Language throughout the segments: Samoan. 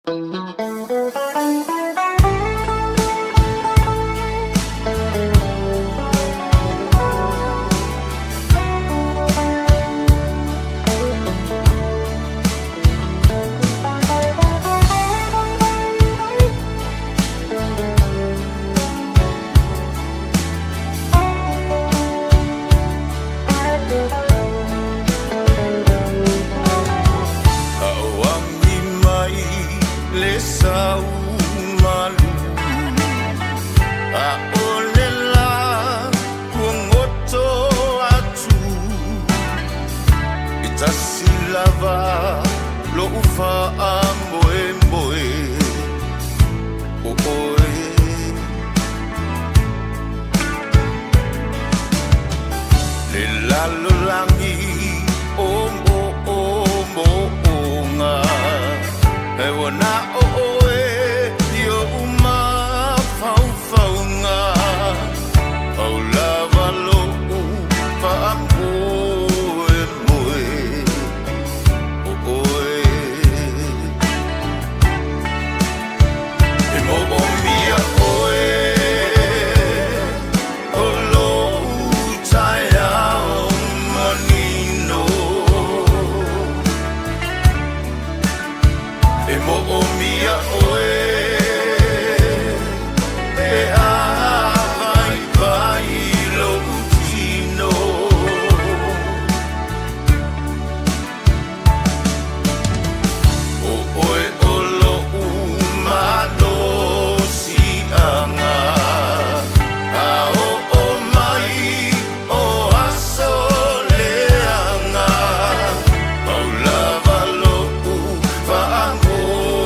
A o agi mai le sau malu, ʻAʻole lā ua goto atu, E tasi lava loʻu faamoemoe, ʻo ʻoe. Le lalolagi o moʻomoʻoga, E ua na ʻo ʻoe i oʻu mafaufauga, Pau lava loʻu faamoemoe, ʻo ʻoe. E moʻomia ʻoe, o loʻu taeao manino. E moʻomia ʻoe, e āwaiwai loʻu kino. ʻO ʻoe ʻo loʻu malosiʻaga, A oo mai o aso leaga, Pau lava loʻu faamoemoe,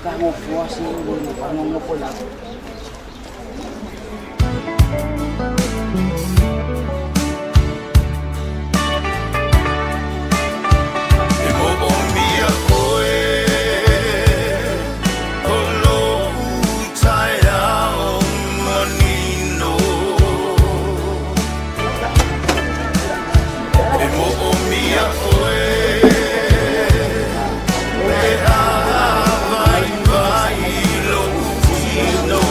E moomia oe o lou taeao manino. E moomia oe e vaivai lou tino.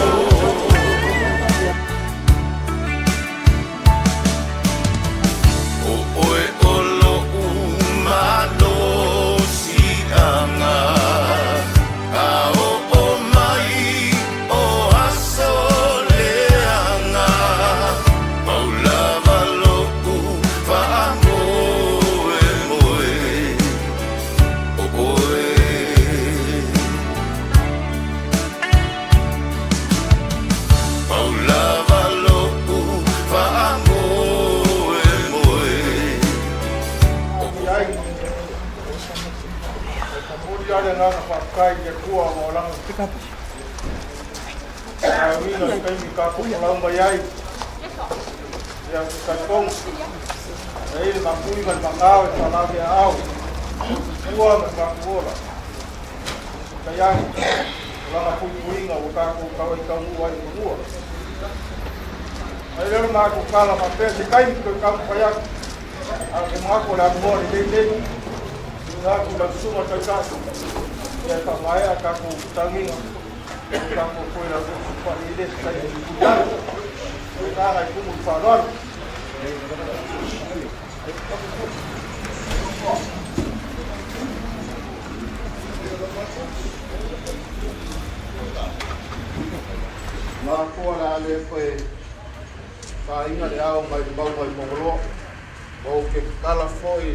O oe o lou malosiaga a oo mai o aso leaga pau lava lou faamoemoe o oe. Pau lava lou faamoemoe. Ai momoli lava le agaga faafetai i le Atua ma lana faauiga i le taimi tatou folau mai ai. Ia, ou te talitonu, e i ai le mapui ma le matao e faalaveaao, ua ma le tatou ola. Peitai ane, o lana puipuiga ua tatou tau ai taunuu ai i fanua. Ae lea o le matou tala faapea, se taimi toe taumafai atu, ae ou te manatu o le avanoa lelei lenei, tuuina atu i lau Susuga i le Taitai, ia e faamaea a tatou tagiga, o tatou toe laufai ai le se taimi mulimuli ane. O le agaga e tumu i le faaaloalo. Mafua le a le toe fāina le ao mai le mauga i Mogoloa. Ma ou te tatala foi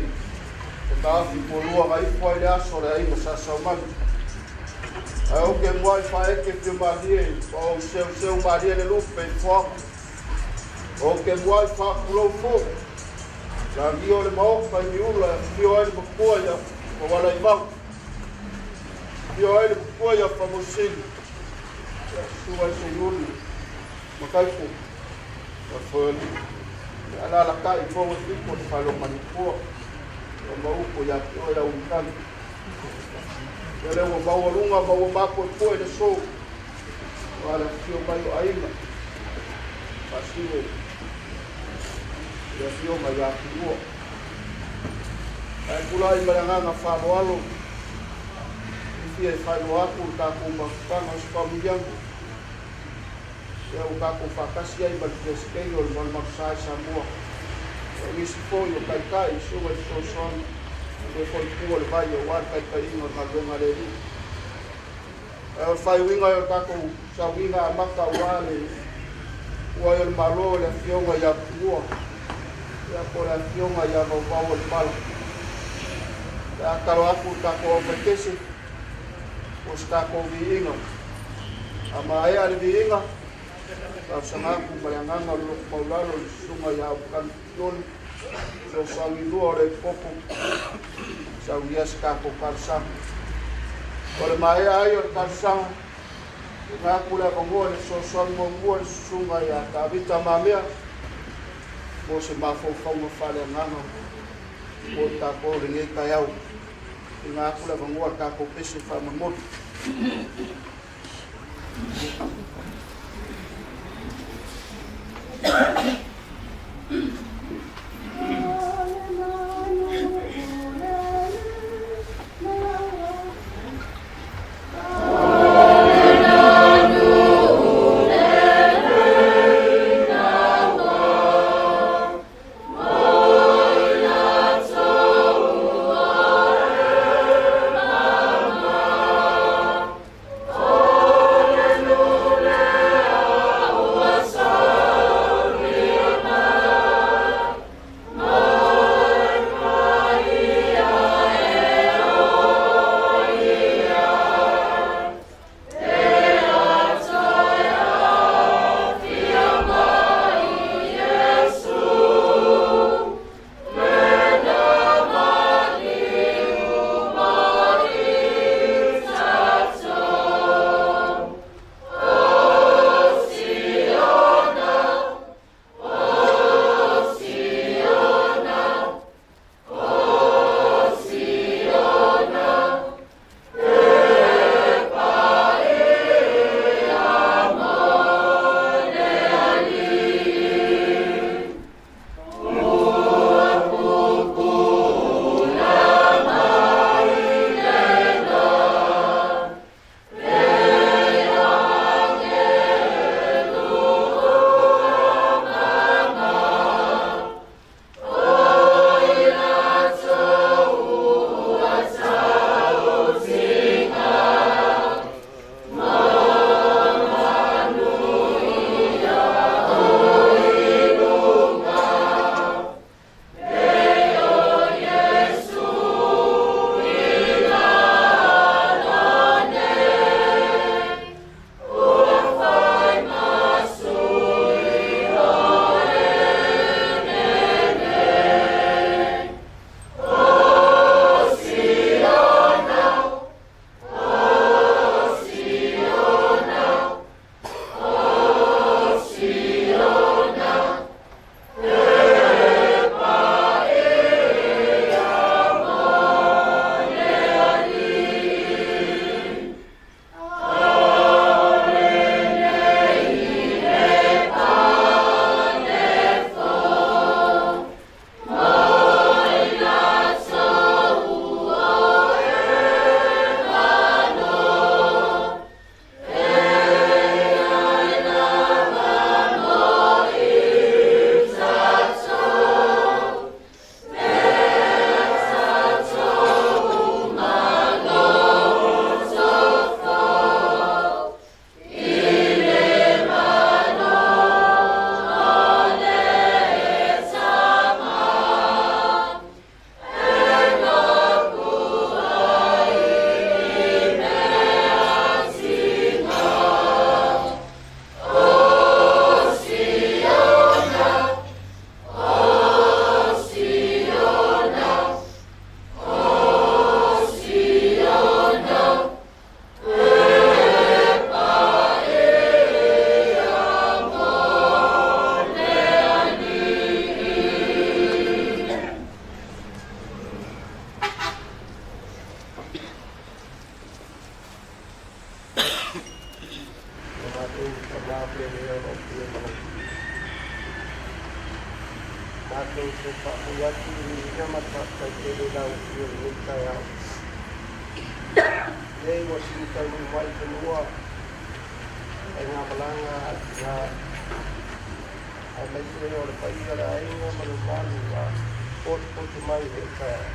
te taofi pualua na ifo ai le aso o le aiga Sa Saumanu. Ae ou te muai faaeke fia malie ma ou seuseu malie le lupe i foaga. Ou te muai faapulou foi le agio o le maota i Miula e afio ai le matua ia Faualaivao. Afio ai le matua ia Faamausili, ia susu ai Seiuli, Mataifo, ma Foealii. Ia alaalatai i Fogo e Fitu o le fale o Manupua, ia ma upu ia te oe Lauimatagi. Ia lea ua maualuga ma ua mapuepue le aso, aua le afifio mai o aiga, faasino i le afioga ia Tumua. Ae tulai ma le agaga faaaloalo e fia e faailoa atu le tatou mafutaga o se faamanuiaga lea ua tatou faatasi ai ma le Peresetene o le Malumalusa i Samoa. O nisi foi o taitai i susuga i fesoasoani ma toe foi i tua le vai aua le taitaiga o le galuega a le Alii. Ae o le faaiuiga o le tatou sauniga amata aua le tuai o le Malo le Afioga ia Tumua, ia po o le Afioga ia Vauvau o le Pala. Pe a tatalo atu le tatou aufaitese mo se tatou viiga. A maea le viiga, talosaga atu ma le agaga o le loto maualalo i le Susuga ia Aukani Toli, fesoasoani lua o le Epikopo, saunia se tatou talosaga. O le maea ai o le talosaga, tuuina atu le avanoa i le fesoasoani muamua i le Susuga ia Tavita Mamea mo se mafaufauga faaleagaga mo le tatou lenei taeao. Tuuina atu le avanoa i le tatou pese faamolemole. tele o lou pia ma lou pia. Matou te faafoi atu i le viiga ma le faafetai tele i lau Afioga i lenei taeao. Nei ua sili taunuu mai i fanua faigamalaga a tina aemaise o le paia o le aiga ma le mamalu ua potopoto mai i lenei taeao.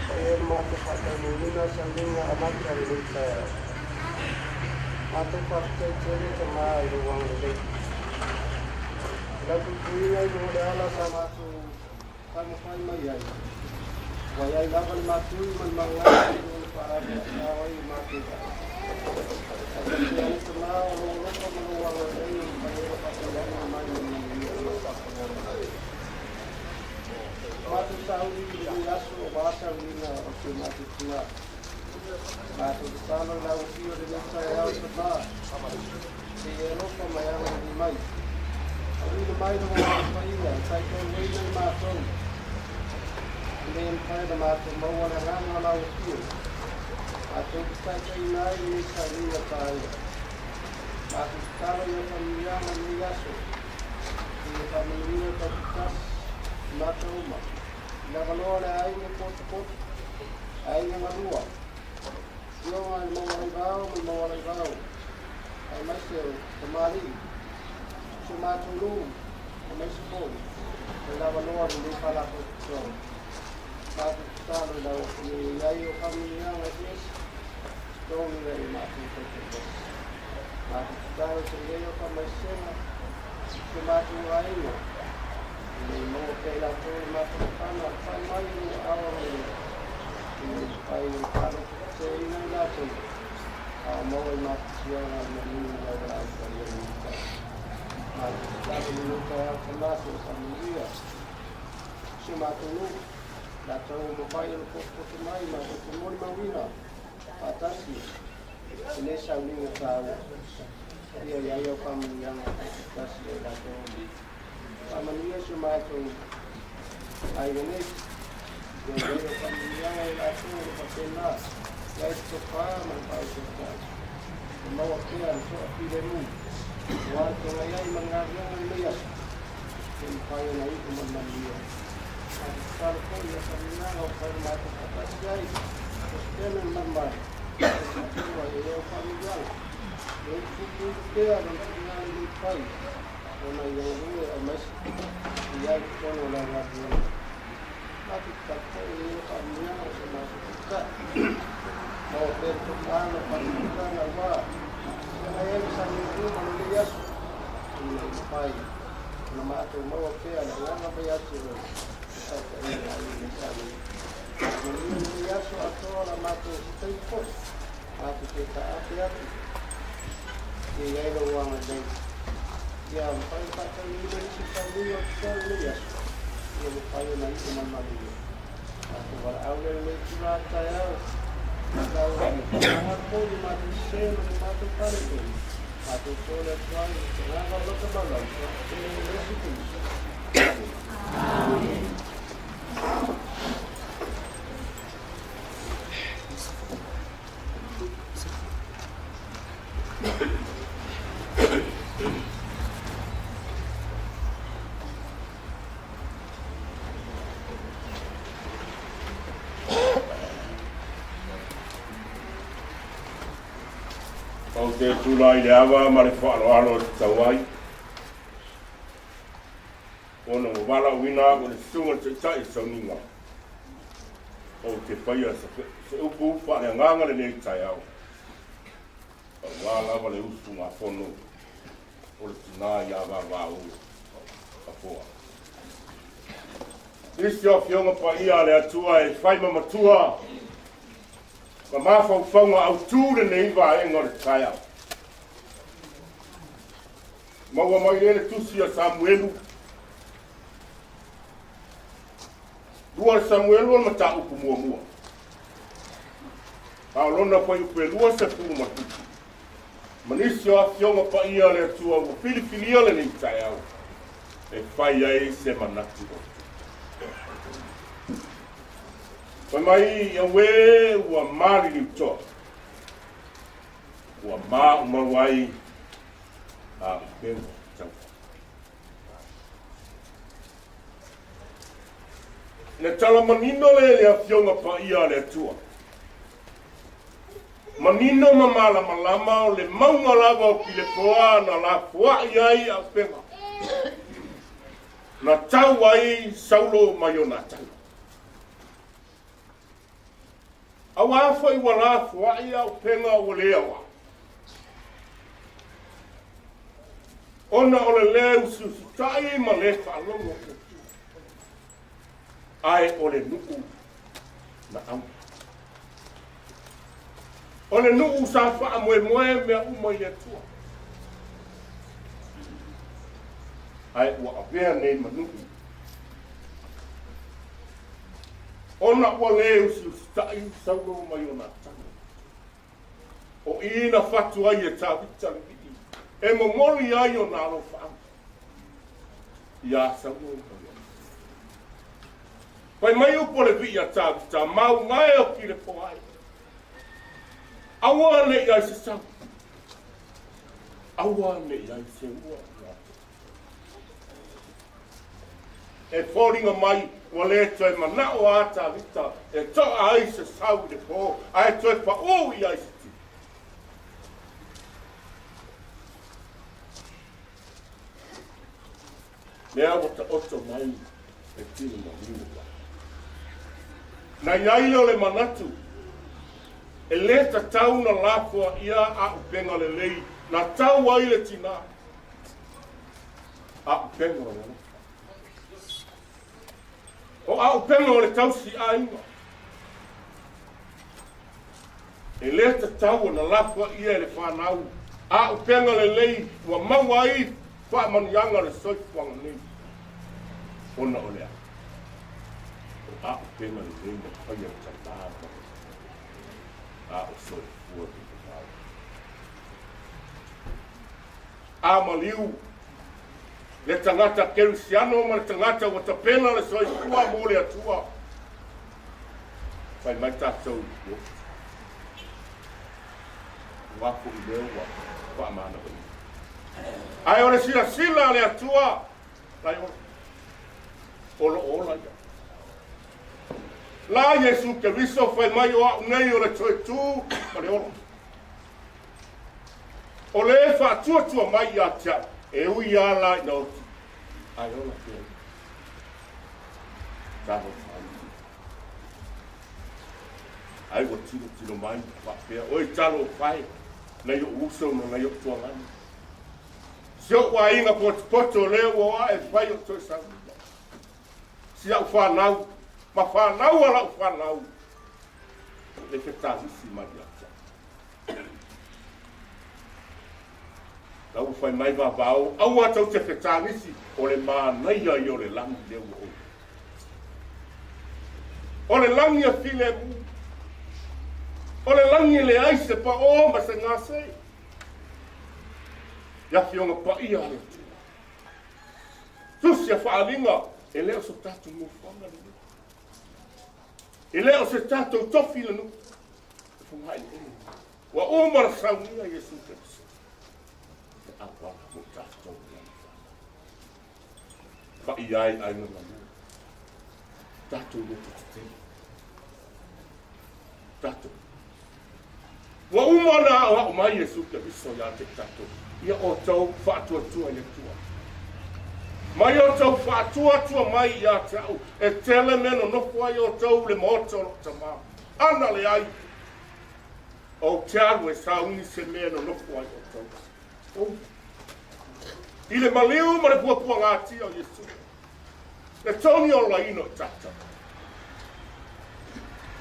Paia o le matou faataunuuina sauniga amata i lenei taeao. Matou faafetai tele Tama i lou agalelei. I lau puipuiga i luga o le ala sa matou taumafai mai ai, ua i ai lava le matui ma le magaga i luga o le faalave a ao ai o matou vaa. Ae faapea ane Tama o lou alofa ma lou agalelei o mafai ai ona faatulaga mai ma le manuia i lau faafofoga mai. Matou sauni i lenei aso aua sauniga o si o matou tina. Matou tatalo i lau afio i lenei taeao Tama, se i e alofa ma e agalelei mai. Auina mai lou Agaga Paia e taitauina i matou, ina ia mafai ona matou maua le agaga o lau afio, matou te taitaiina ai lenei sauniga taua. Matou tatalo ia faamanuiaga i lenei aso, Ia faamanuia taitoatasi i matou uma, i lavaloa le aiga potopoto, aiga galua, afioga i le Maualaivao ma le Maualaivao, aemaise o tamalii, si o matou nuu, aemaise foi o le lavaloa lenei Faalapotopotoga. Matou tatalo i lau Afioga i ai o faamanuiaga eseese, totogi ai matou taitoatasi. Matou tatalo se i ai o faamaisega Si o matou aiga, ina ia maua pea i latou le mafanafana o le pai mai o lou aao agalelei, ina ia mafai ona faalototeteina i latou, a o maua i mafatiaga o le manu i lau valaau paia i lenei taeao. Matou tatalo i lenei taeao Tama se i faamanuia si o matou nuu, latou ua mafai ona potopoto mai matou te molimauina faatasi lenei sauniga taua. Ia i ai au faamanuiaga taitoatasi ia i latou uma. Faamanuia si o matou aiga nei. Ia i ai au faamanuiaga i latou o lo faapena. Ia ai le tofa ma le faautautaga. E maua pea le toafilemu. Aua le feagai ai ma le galuega i lenei aso. Ia mafai ona iu ma le manuia. Matou tatalo foi ia faamanuiaga ua fai ma matou faatasi ai. Peresetene o le Malumalu. Ia tatou ai au faamanuiaga. Ia utupupu pea lona finagalo i fai ona ia galue aemaise i ai totonu o lau galuega. Matou te tatou i ia faamanuiaga o se matou taitai. Maua pea le tofa ma le faautautaga aua feagai ai ma saogalemu ma lenei aso ina ia mafai ona matou maua pea le agaga mai ia te oe e taitaiina ai lenei saogalemu. Manuia lenei aso atoa la matou se taimi foi. Matou te taape atu ia i ai lou agalelei. Ia mafai ona faataunuuina nisi sauniga o totoe i lenei aso, ia mafai ona iu ma le manuia. Matou valaau lea i lenei itula taeao, lau faamagalo foi i matou sese ma le matou faaletonu. Matou tole atu ai i le agaga o lota maualalo, i Iesu Keriso. Amene. Amene. Ou te tulai i le ava ma le faaaloalo e tatau ai, ona ua valaauina au e le Susuga i le Taitai o Sauniga. Ou te faia se upu faaleagaga lenei taeao, aua lava le usugafono o le tina ia Vavao Afoa. Nisi o afioga paia a le Atua e fai ma matua ma mafaufauga autu lenei vaega o le taeao. Maua mai lea le tusi a Samuelu. 2 Samuelu o le mataupu muamua. A o lona fuaiupu e 27. Ma nisi o afioga paia a le Atua ua filifilia lenei taeao e fai ai se manatu o. Fai mai, auē ua maliliu toa, ua maumau ai Auupega taufa. Le tala manino lea i le Afioga Paia a le Atua. Manino ma malamalama o le mauga lava o Pilepoa na lafoai ai auupega. Na tau ai Saulo ma Ionatana. Auā foi ua lafoai auupega ua le aoga. Ona o le lē usiusitai ma lē faalogo i le Atua. Ae o le nuu na aua. O le nuu sa faamoemoe mea uma i le Atua. Ae ua avea nei ma nuu. Ona ua lē usiusitai Saulo ma Ionatana. O i na fatu ai e Tavita le vii e momoli ai ona alofaaga iā Saulo ma Ionatana. Fai mai upu o le vii a Tavita, Mauga e o Kilepoa e, aua ne i ai se sau, aua ne i ai se ua ia te E foliga mai ua lē toe manao a Tavita e to'a ai se sau i le pō, ae toe paʻū i ai se tino. Lea ua taoto mai le tino maliu o Pa'u. Na i ai lea o le manatu, e lē tatau na lafoaʻia aupega lelei na tau ai le tinā. Aupega o le alofa. O aupega o le tausiaiga. E lē tatau ona lafoaʻia e le fanau aupega lelei ua maua ai faamanuiaga o le soifuaga nei, ona o le a? O aupega lelei na faia e tamā ma le a o soifua le mamao. A maliu le tagata kerisiano ma le tagata ua tapena le soifua mo le Atua, fai mai tatou i le Ua foi lea ua faamanaoina. Ae o le silasila a le Atua, lai ola. O lo o ola ia. La Iesu Keriso fai mai o a'u nei o le toe tū ma le ola. O le e faatuatua mai ia te a'u, e ui a la ina oti, ae ola pea ia. Talofa ai. Ai ua tilotilo mai faapea, Oi talofa e, nai o'u uso ma nai o'u tuagana. Si o'u aiga potopoto lea ua o a'e fai o'u toe saunia. Si a'u fanau ma fanau a la'u fanau le fetalisi mai ia te a'u. La ua fai mai vavao, aua tou te fetalisi, o le manaia ia o le lagi lea ua ou. O le lagi e filemu. O le lagi e leai se paʻō ma se gase. I Afioga Paia a le Atua. Tusi a faaaliga, e le o so tatou nofoaga lenei. E le o se tatou tofi le nuu. E fogaeleele. Ua uma na saunia Iesu Keriso. E auala mo tatou i lana fanau. Paia ai aiga malua. Tatou loto tetele. Tatou. Ua uma ona aoao mai Iesu Keriso ia te tatou. Ia outou faatuatua i le Atua. Mai outou faatuatua mai ia te au, e tele mea nonofo ai outou i le maota o lou Tama. Ana leai, ou te alu e sauni se mea e nonofo ai outou. Oh. I le maliu ma le puapuagatia o Iesu, le togi olaina o tatou.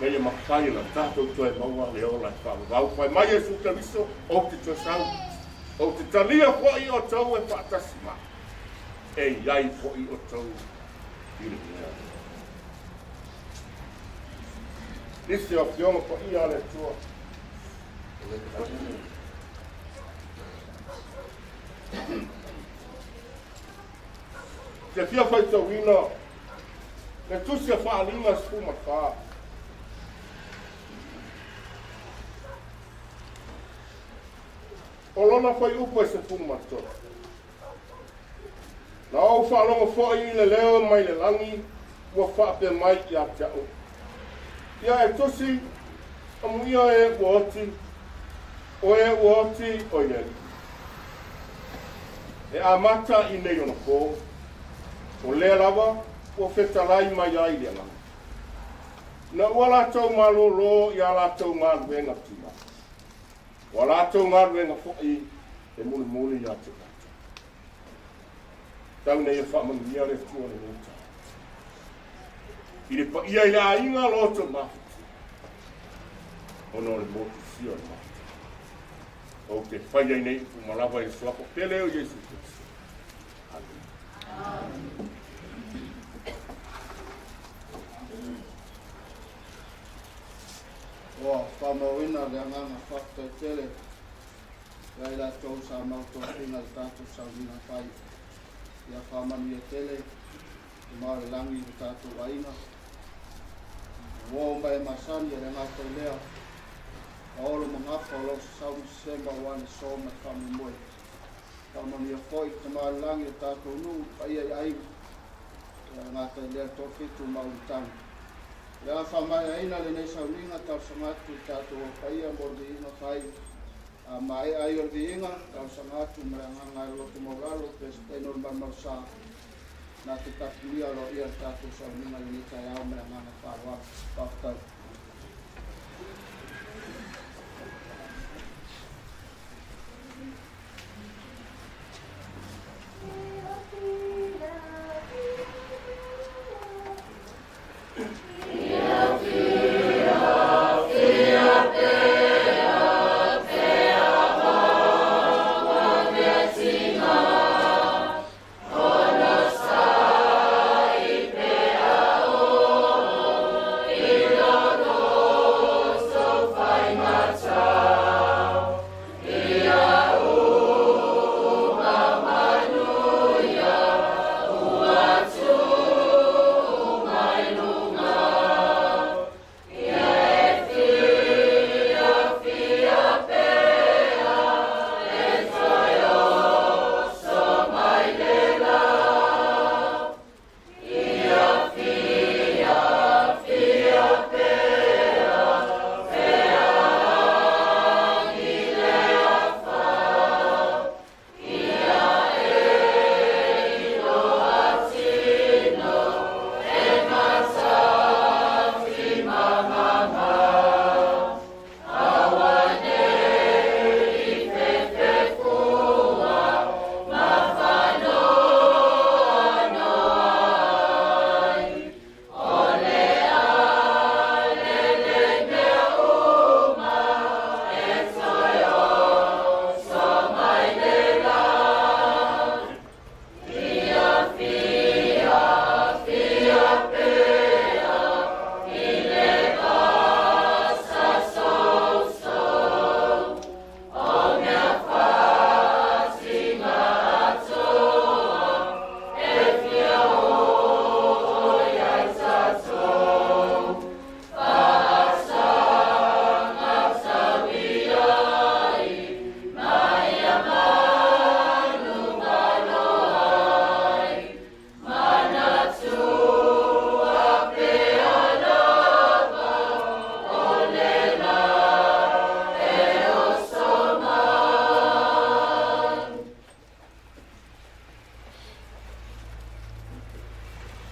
Na ia mafai ona tatou toe maua le ola e faavavau. Fai mai Iesu Keriso, ou te toe sau, ou te talia foi outou e faatasi mai, e i ai foi outou i le mea. Nisi o Afioga Paia a le Atua. Te fia faitauina le tusi a Faaaliga 14. O lona fuaiupu e 13. Na ou faalogo foi i le leo mai le lagi ua faapea mai ia te a'u, Ia e tusi, amuia e ua oti, o e ua oti o i le Alii. E amata i nei ona pō, o lea lava ua fetalai mai ai le Agaga. Ina ua latou malōlō i a latou galuega tima, o a latou galuega foi e mulimuli ia te latou. Tau nei e faamanuia le Atua lenei taeao. I le paia i le aiga loto mafutia, ona o le motusia o le Maota. Ou te fai ai nei upu malava i le suafa pele o Iesu Keriso. Amene. Ua faamauina le agaga faafetai tele ia i latou sa mau tofiga i le tatou sauniga fai. Ia faamanuia tele le ma o le lagi i lo tatou aiga. Ua oo mai e masani e le gata i lea, Paolo ma Gafa o lo o sasau ma sesema aua le aso ma le faamoemoe. Faamanuia foi le Tama o le Lagi i lo tatou nuu, le paia i aiga, ia le gata i lea le toafitu ma Ulutagi. O le a faamaeaina lenei sauniga talosaga atu i le tatou ao paia mo le viiga fai. A maea ai o le viiga, talosaga atu ma le agaga e loto maualalo Peresetene o le Malumalusa na te tapunia aloaia le tatou sauniga i lenei taeao ma le agaga faaaloalo. Faafetai.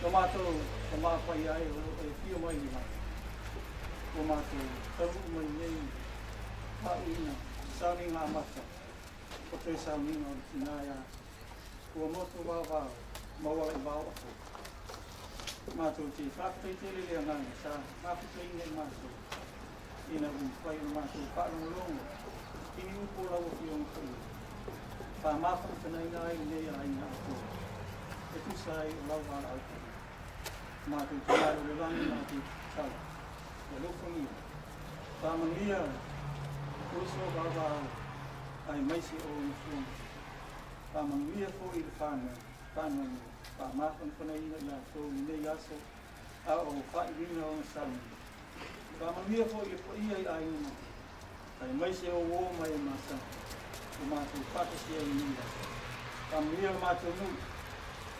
No matou Tama Paia e o lo o e afio mai i le lagi, ua matou taunuu mai nei faauuina i sauniga amata o toe sauniga o le tina ia Kuamoto Vaovao Mauala i Vaoapo. Matou te faafetai tele i le agaga sa mafutaina i matou ina ua mafai ona matou faalogologo i ni upu o lau Afioga Paia, faamafanafanaina ai lenei aiga atoa e tusa ai o lau valaau paia. Matou te alo i le lagi matou te tatalo i alofagia, faamanuia uso vaovao aemaise o ona fuaga. Faamanuia foi i le fanau, faanoanoa, faamafanafanaina i latou i lenei aso a o faaiuina ona sauniga. Faamanuia foi i le paia i aiga matua, aemaise o uo ma e masani. Ua matou faatasi ai i lenei aso. Faamanuia lo matou nuu,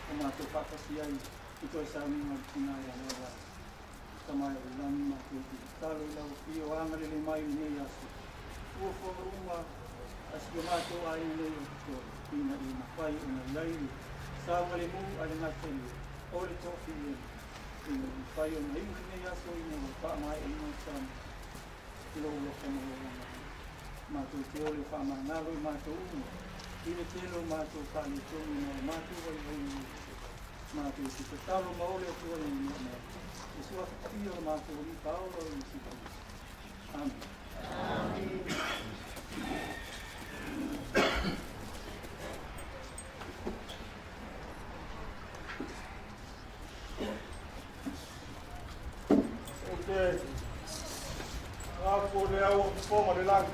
ua matou faatasi ai i toe sauniga o le Tina ia Leala. Tama e o le lagi matou te tatalo i lau Afio agalelei mai i lenei aso. Fuafuaga uma a si o matou aiga nei o totoe, ina ia mafai ona i ai le saogalemu a le gata i le o le toafilemu, ina ia mafai ona iu lenei aso ina ua faamaeaina le sauniga i lou alofa ma lou agalelei. Matou te ole faamagalo i matou uma i le tele o matou faaletonu ma o matou vaivaiga i aso. Matou te tatalo ma ole atu ai i mea mai. I suafa paia o le matou Alii Faaola o Iesu Keriso. Amene. Ou te ngāpu o le au o fofoga le lagi.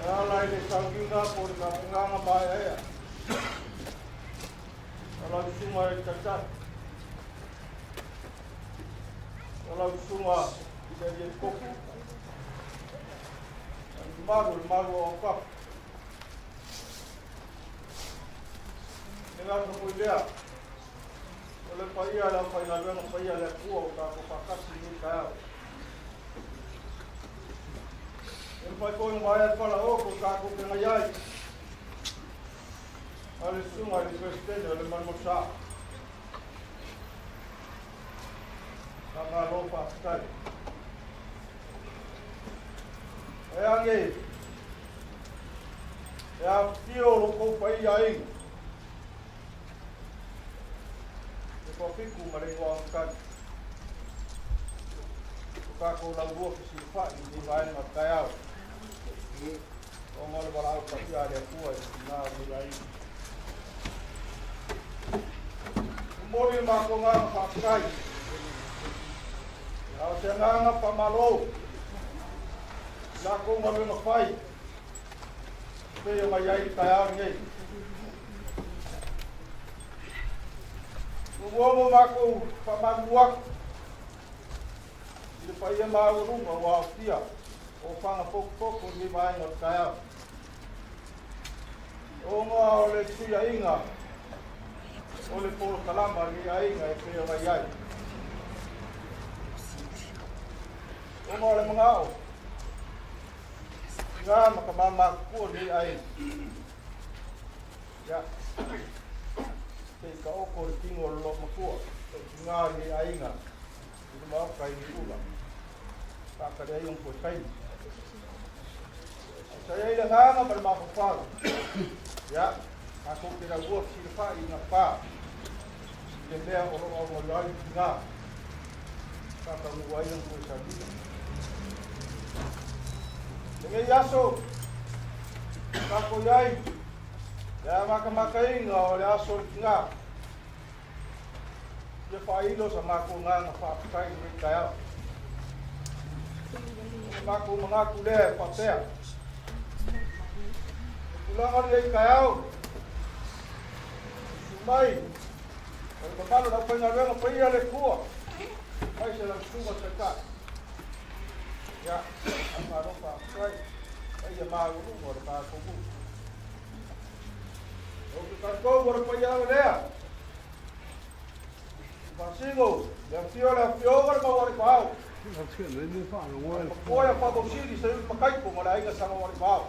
E ala i le sauniga po le tapenaga maeaea. A lau susuga i le taitai. A lau susuga i le alii koko. A le mamalu o le malu o autafa. E gata foi lea, o le paia o le aufaigaluega paia a le Atua ua tatou faatasi i lenei taeao. E mafai foi ona vaea le falaoto o tatou feagai ai a le susuga i le Peresetene o le Manumosa. Faamalo faafetai. E age, e afifio lo kou paia aiga. Le toafitu ma le igoa makani. O tatou laulua fesilafai i lenei vaega o le taeao. Ona o le valaau paia a le Atua i le tina o lenei aiga. Momoli le matou agaga faafetai. A o se agaga faamalo i latou galuega fai pei ona i ai le taeao lenei. Muamua matou faamalulu atu i le paia maualuga ua aofia o faga potopoto i lenei vaega o le taeao. Ona o le tuiaiga o le polokalama i lenei aiga e pei ona i ai. Ona o le manao, ina ma ka mamatutua lenei aiga. Ia, se i taoto le tino o le loomatua, o tina lenei aiga i le maota i Niula, faatali ai ona toe taimi. Sa i ai le agaga ma le mafaufau, ia, tatou te laulua fesilafai i gapa i le mea o lo o aumaia ai le tina, faataunuu ai ona toe sauniga. Lenei aso, tatou i ai le amatamataina o le aso o le tina, Ia faailo sa matou agaga faafetai i lenei taeao. O le matou manatu lea e faapea, o tulaga o lenei taeao, susu mai o le mamalu o le aufaigaluega paia a le Atua, mai se lau susuga taitai. Ia, faamalo faafetai, paia maualuga o le matou nuu. Ou te talitonu o le paiaga lea. Faasino, le afio le afioga le mau alii. Matua ia Faamausili Seiuli Mataiko ma le aiga Sagaualii.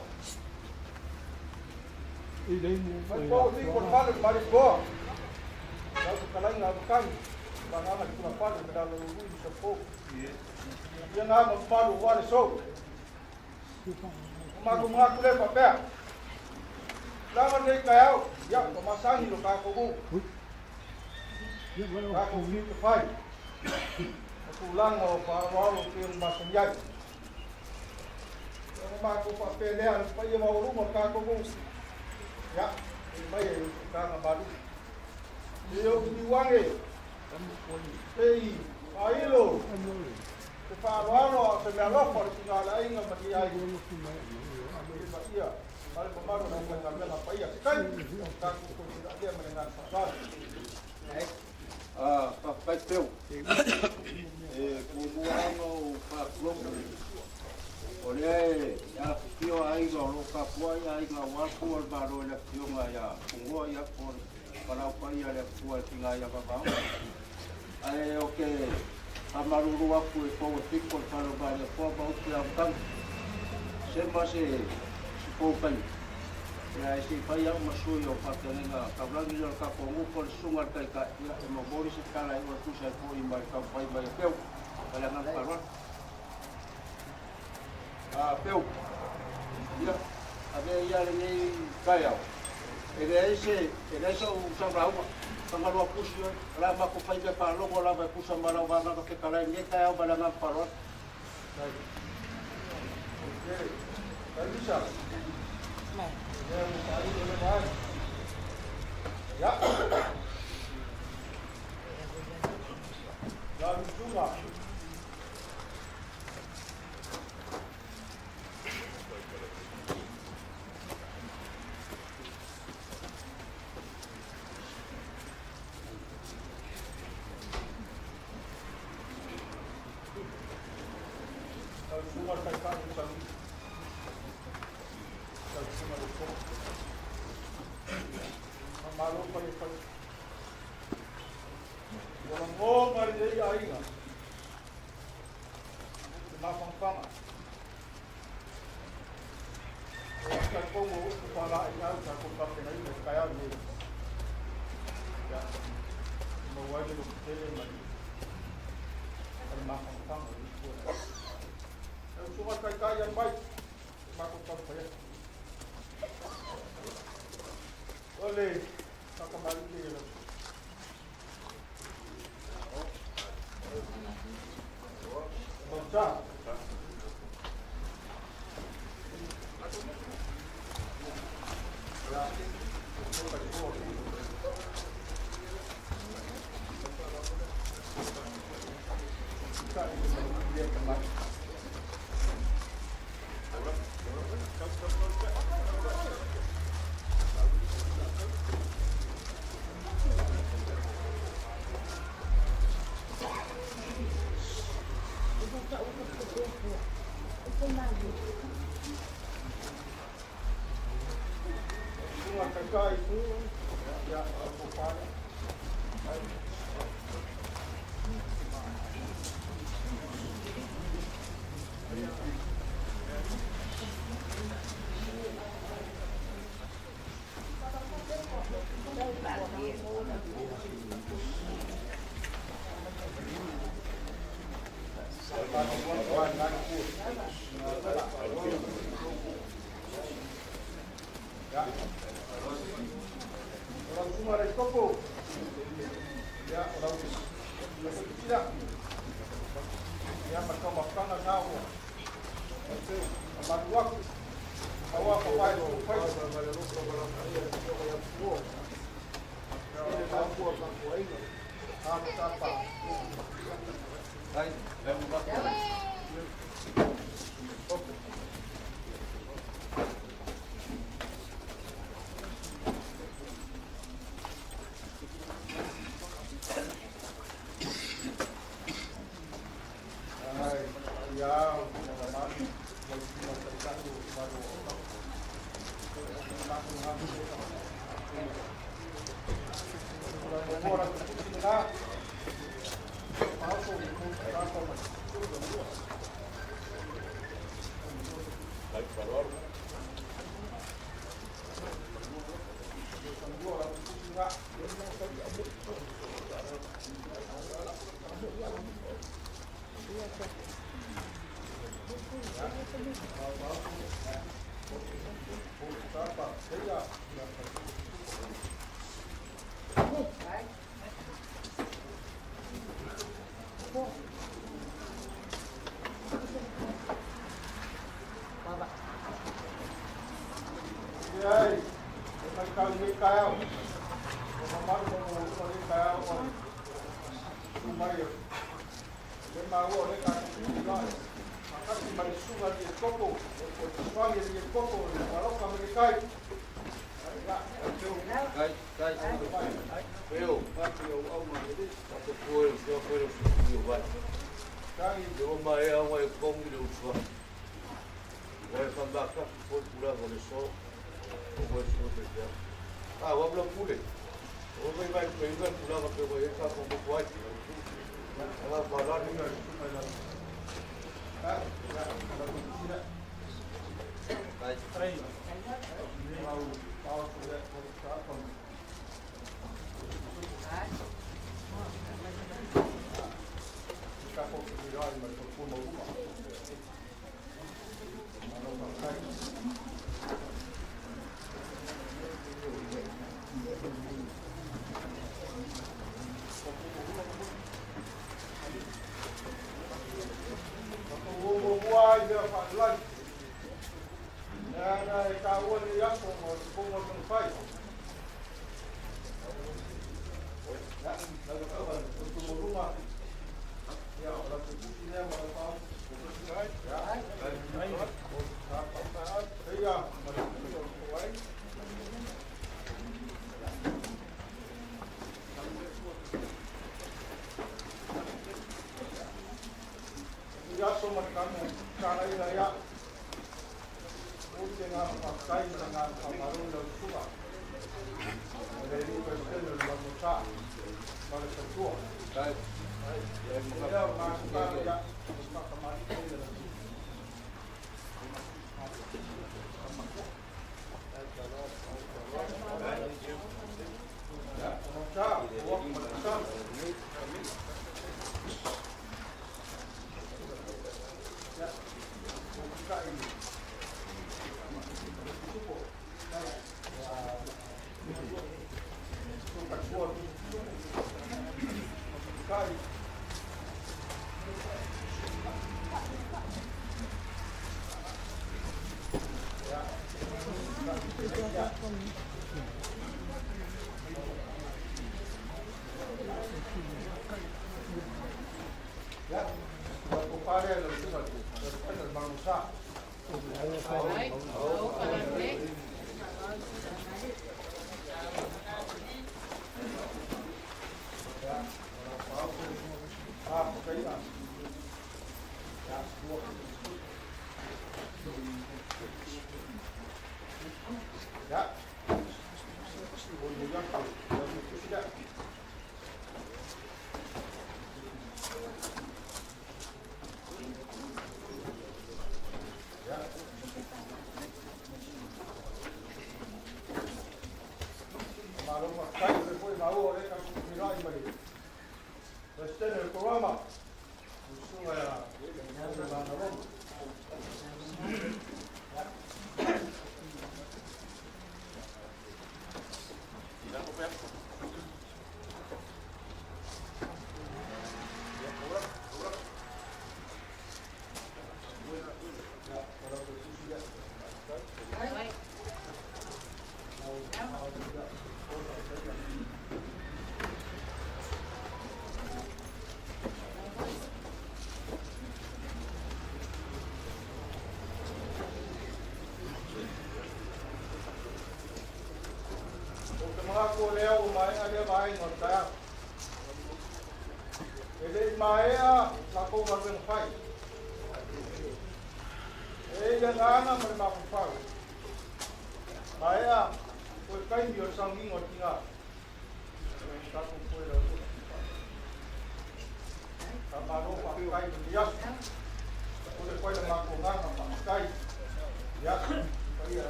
Mai po o tiko le fale le mali toa. Lau fetalaiga a Matagi, Pagaga le Tulafale me lalo lui i Sapo. Ia ngā ma mamalu o le sou. O matou manatu lea faapea. Lava lenei taeao, ia, ua masani lo tatou nuu. Tatou fiu te fai. O tulaga o faaaloalo pei ona masani ai. Ona matou faapea lea, le paia maualuga o le tatou nuu. Ia, e mai e tutaga malu. E ou fiu ane, sei faailo se faaaloalo a o se meaalofa o le tina o le aiga ma ni aiga. I le paia ma le mamalu o le aufaigaluega paia. Se taimi, tatou toe tulai lea ma le agaga faaaloalo. Faafetai Teo. E muamua lava ona ou faatulou, o lea e Fua o le Malo i le Afioga ia Fugoa, ia po o le Palau Paia a le Atua i le Tina ia Vavao. Ae ou te faamalulu atu e pou e pito le fale o Malietoa ma upu i amataga. Sema se pou taimi. Ia ae se i fai au ma sui o Faafeagaiga Taulagi lea o le tatou nuu po o le Susuga i le Taitai, ia e momoli se tala e tusa ai foi ma le taumafai mai a Peu. Ma le agaga faaaloalo. A Peu, ia, avea ia lenei taeao, e leai se, e leai sau lauga, Fagaloa pusi oe, o le a matou fai mea faalogo lava e tusa ma lau agaga fetalai i lenei taeao ma le agaga faaaloalo.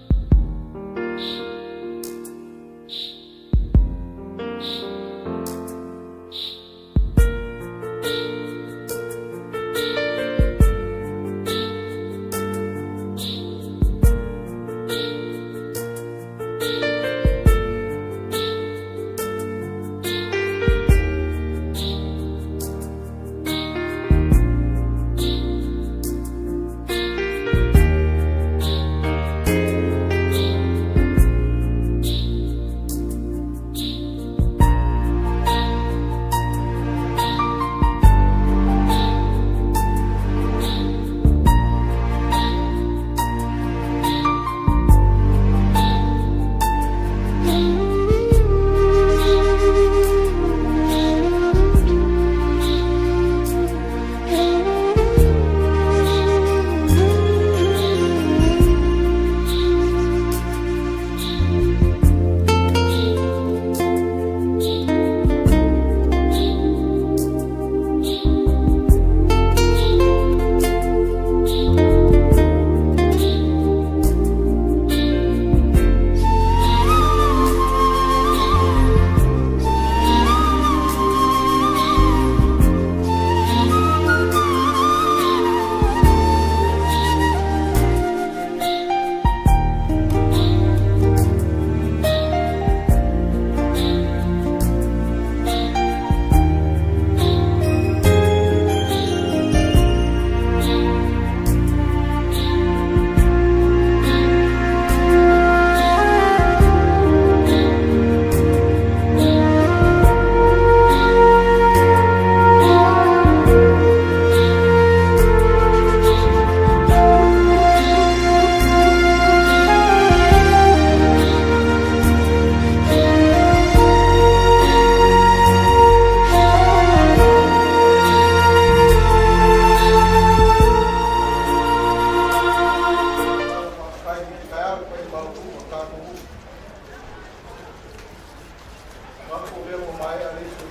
Thank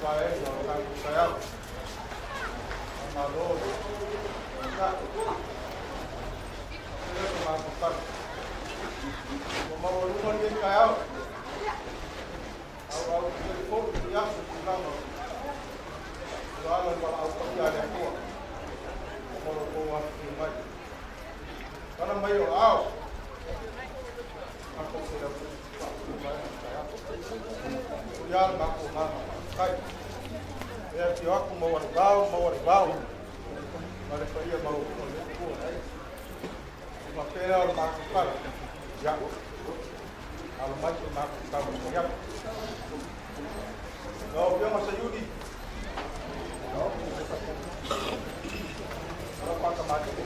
vaega o le tatou taeao. Faamalo le onosai. Faapea sa matou tala. Ua maualuga lenei taeao. Auau tele foi lenei aso i tulaga o ua ala i le valaau paia a le Atua mo lo outou afifio mai. Tala mai o aao. Matou te faapea vaega o le taeao. O ia le matou agaga faafetai. E afio atu Maualivao, Maualivao, ma le paia maualuga o le Atua. E faapea o le matou tala, ia, alo mai se matou taumafai atu. Lau Afioga Sayuni, Alapata Matiko.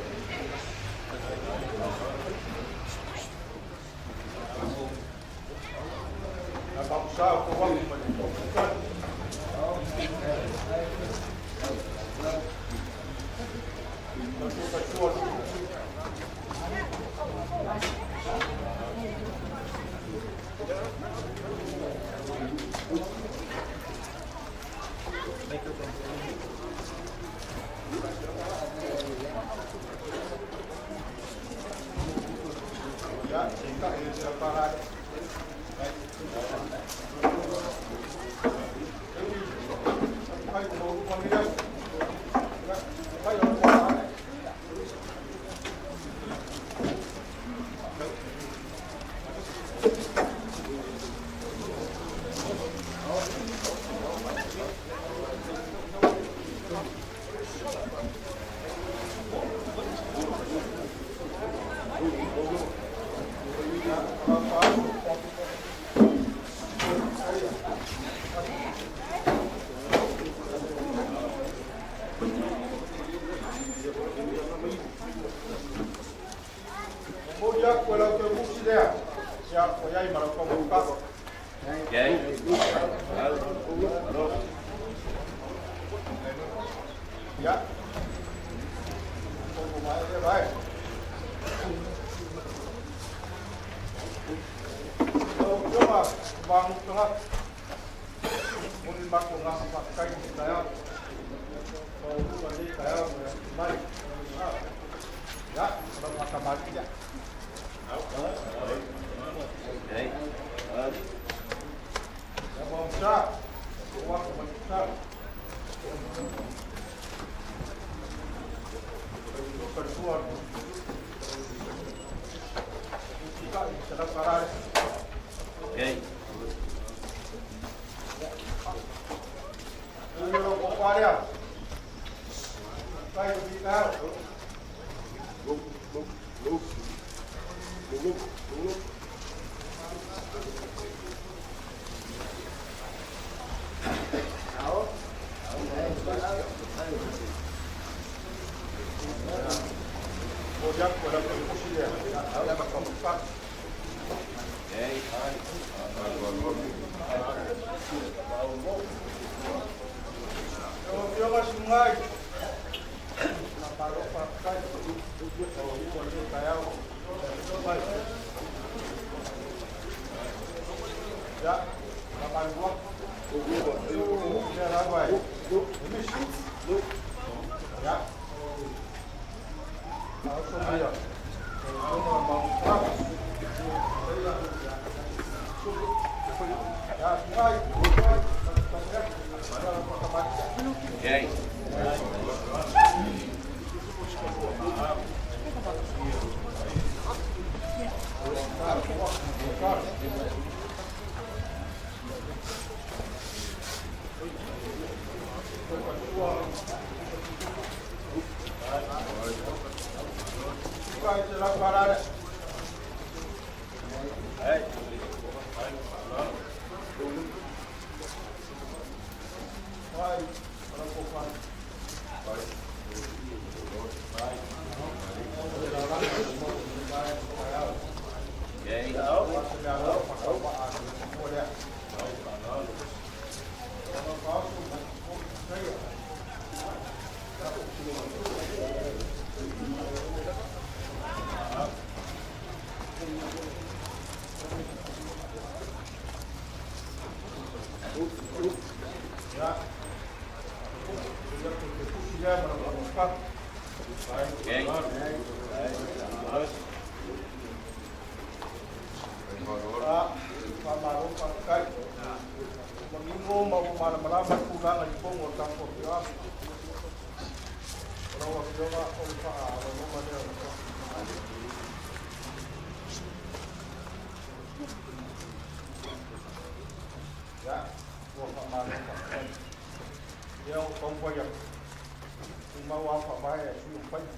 Na mamusa o kou aku mai le tau. Na tuka tua. Ia, se i se para. Ai, mo mo ni aso. Ia, ai o ko ai. Momoli aku e lau te musi lea. Ia, o iai ma lau kaumuka. Ia. O mai le vai. Lau Afioga, magu tanga. Moni mako ngā whakakai ki taeao. O lua nei taeao mo ia mai. Ia, o lau whakamari ia. Ia mamusa. O wako mai sa. Ka tua. Ika i se lau karare. Ui ro ko parea. Kai o ki tau. O ia ko la ko pusi lea. Ia ma ka muka. O fioga sungai. Na paro pa kai. O ko le kai au. Mai. Ya, na malua. Ya la vai. Misi. Ya. Au so mai. O no ma ma. Ya, sungai. Kai te la parare. Vai, para o pai. faafetai. Ua manino ma ua malamalama le tulaga i totonu o le tatou afioaga. O lau Afioga o le faaaloaloga lea o le Ia, ua faamalo faafetai. Ia, ua taumafai atu, tumau lava faavae a sui o faiga.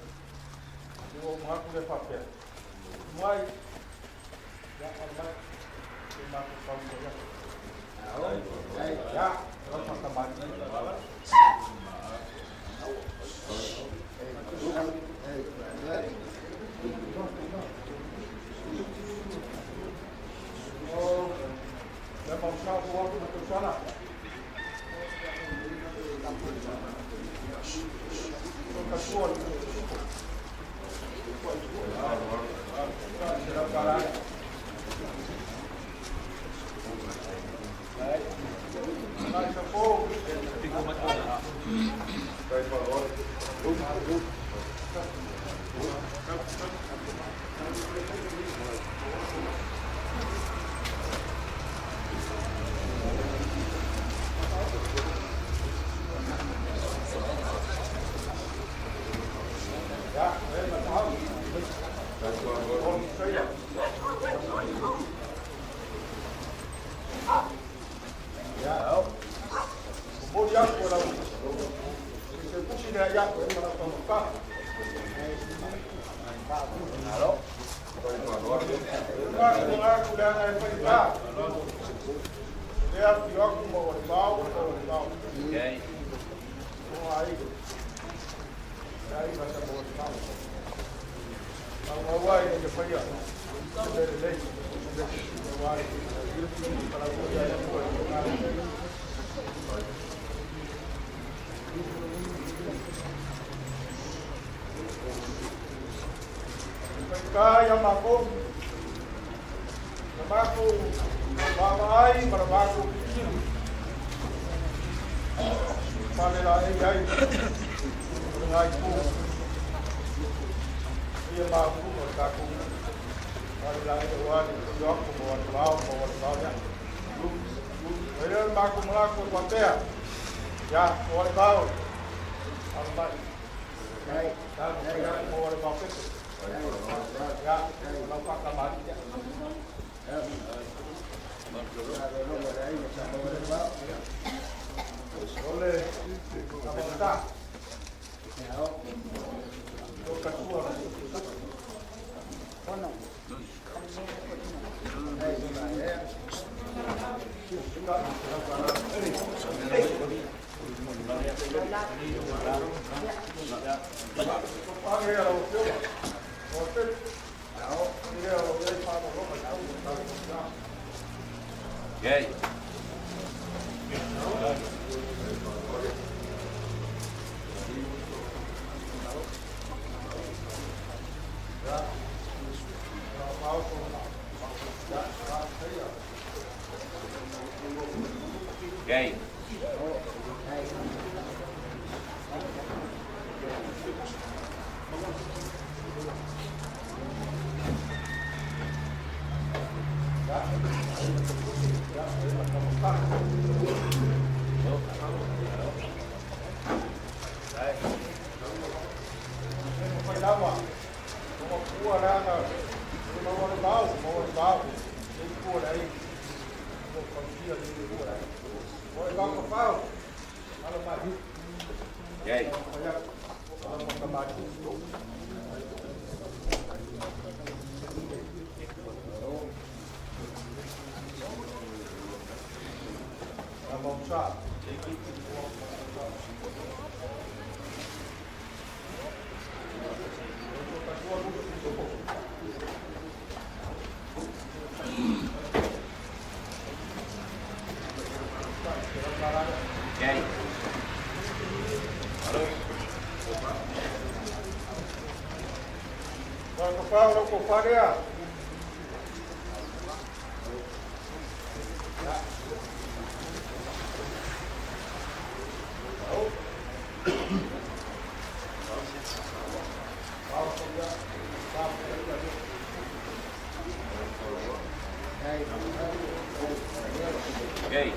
Ia, ua ou manatu lea faapea, muai, ia, ala mai, se matou taumafai atu. Ia, lau faatamalii. Ia matou, na matou vaavaai ma le matou tilotilo, pale laei ai o lena itu ia maualuga o le tatou pale laei aua le afio atu ma Walevao ma Walevao ia. O lea le matou manatu e faapea, ia, o Walevao, alo mai. Taumafai atu ma Walevao pepe. Ia, lau faatamalii ia. O le tamaita. O katua. Age lau afioga. O pepe. Ia, o le faalologa i tau o tatou Okay. Okay. Fai lava, o pua leaga, o le maua le vao, maua le vao, le pua le ai, o tausia le pua le ai. O le vao kafao, alo mai. Okay. Fai atu, alo matamati. Mausa. Okay. Wala kafao lau kofa lea. Yay.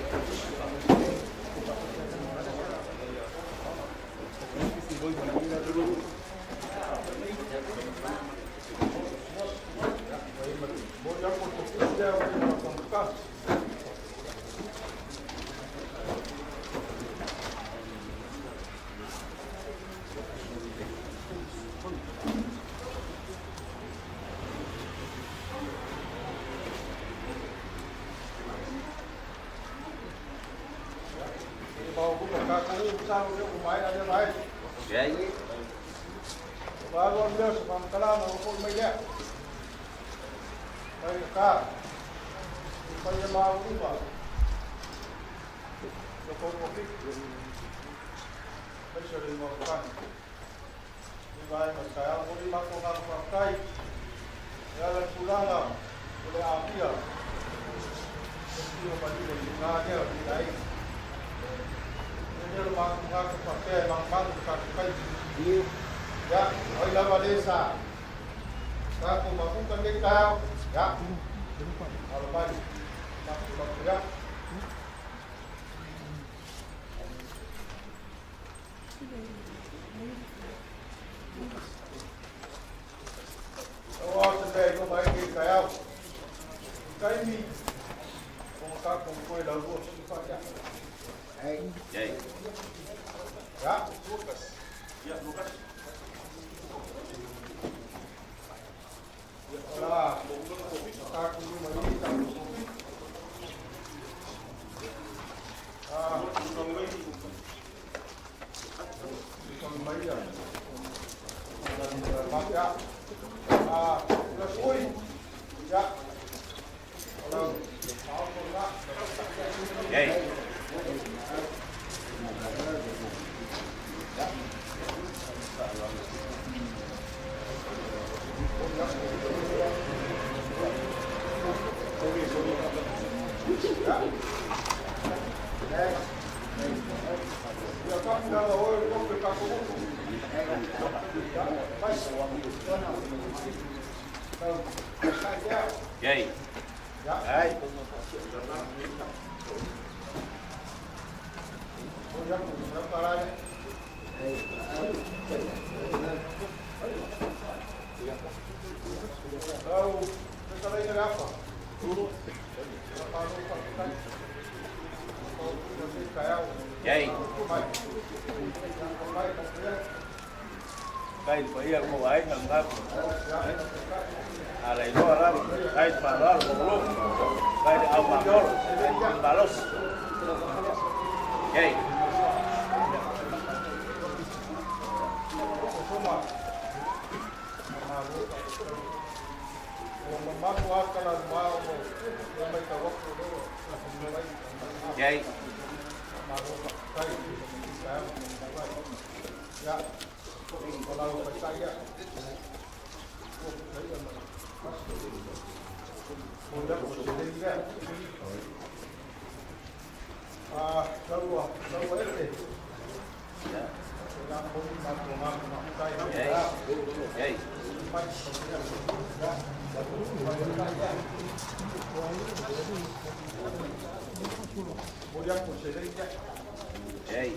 Yay. Yay. Yay. Yay. Yay. Kai pa ia mo ai ngam ngap. Ala ilo ala kai pa lo lo. Kai au ma lo. Balos. Yay. Yay. Yay. Yay.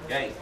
Yay.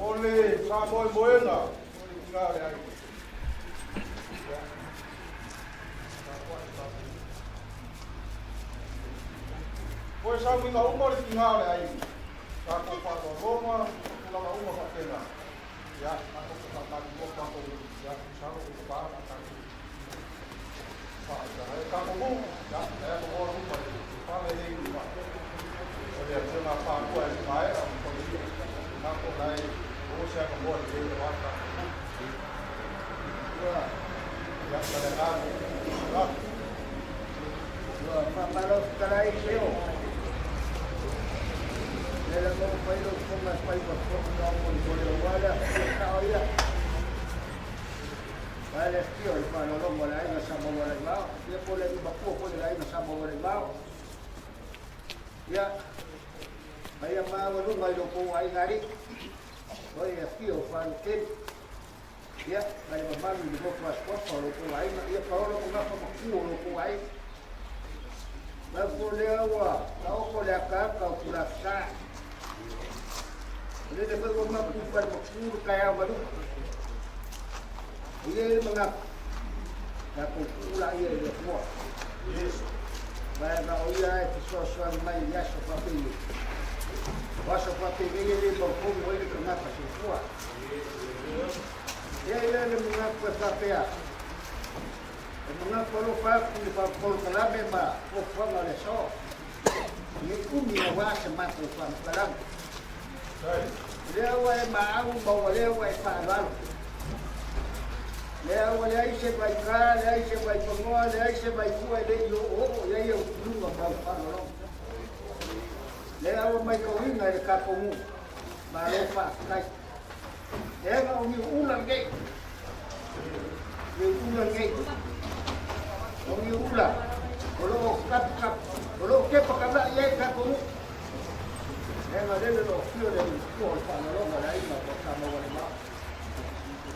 O le faamoemoega o le tiga o le aiga. O e sauiga uma o le tiga o le aiga. Tatou faaaloaloga, tulaga uma faapena. Ia, tatou te faamalulua tatou, ia, masalo ua pa na tatou faaita. Ae tatou nuu, ia, e aloa uma i le fale le uma. O le afioga faalua e maea o le tatou nai o se avanoa lelei aua le tatou nuu. Ia, ma le agaga faaaloalo. Ua faamalo fetalai leo. Le la mo fai lo fonga fai wa fo no mo mo le wala ka o ia. Wala fio i fa lo mo la ina sa mo le ma. Ia po le ba po po le ina sa mo le ma. Ia. Mai ma wa lu mai lo po ai ngari. O ia fio fa lo ke. Ia, mai ma malu ni mo fa fa lo po ai ia pa lo ko ma fa ku lo po ai. Ma ko le ua, ka o ko le aka ka o kula sa. Le le ko ma ku pa ma ku ka ya ma lu. Ia e mga ka ko kula ia le ko. Vai na o ia e te so so mai ia so pa pe. Wa so pa pe le le mo ko mo le ka ngata so fua. Ia ia le mga ko pa pe a. E mga ko pa ku le pa ko ka la me ma ko fa ma le so. Ni umi na wa se ma ko fa ka la. Le wa e ma au ma wa le wa e fa la. Le wa le ai se vai ka le ai se vai pongoa le ai se vai ku e le yo o ia ia lunga ma fa lo. Le wa mai ko inga e ka ko mu. Ma lo fa kai. Le wa o mi ula nge. Mi ula nge. O mi ula. O lo kap kap. O lo ke pa ka ia ka ko mu. Le wa le lo fio le ko fa lo ma la ima ko ka ma wa le ma.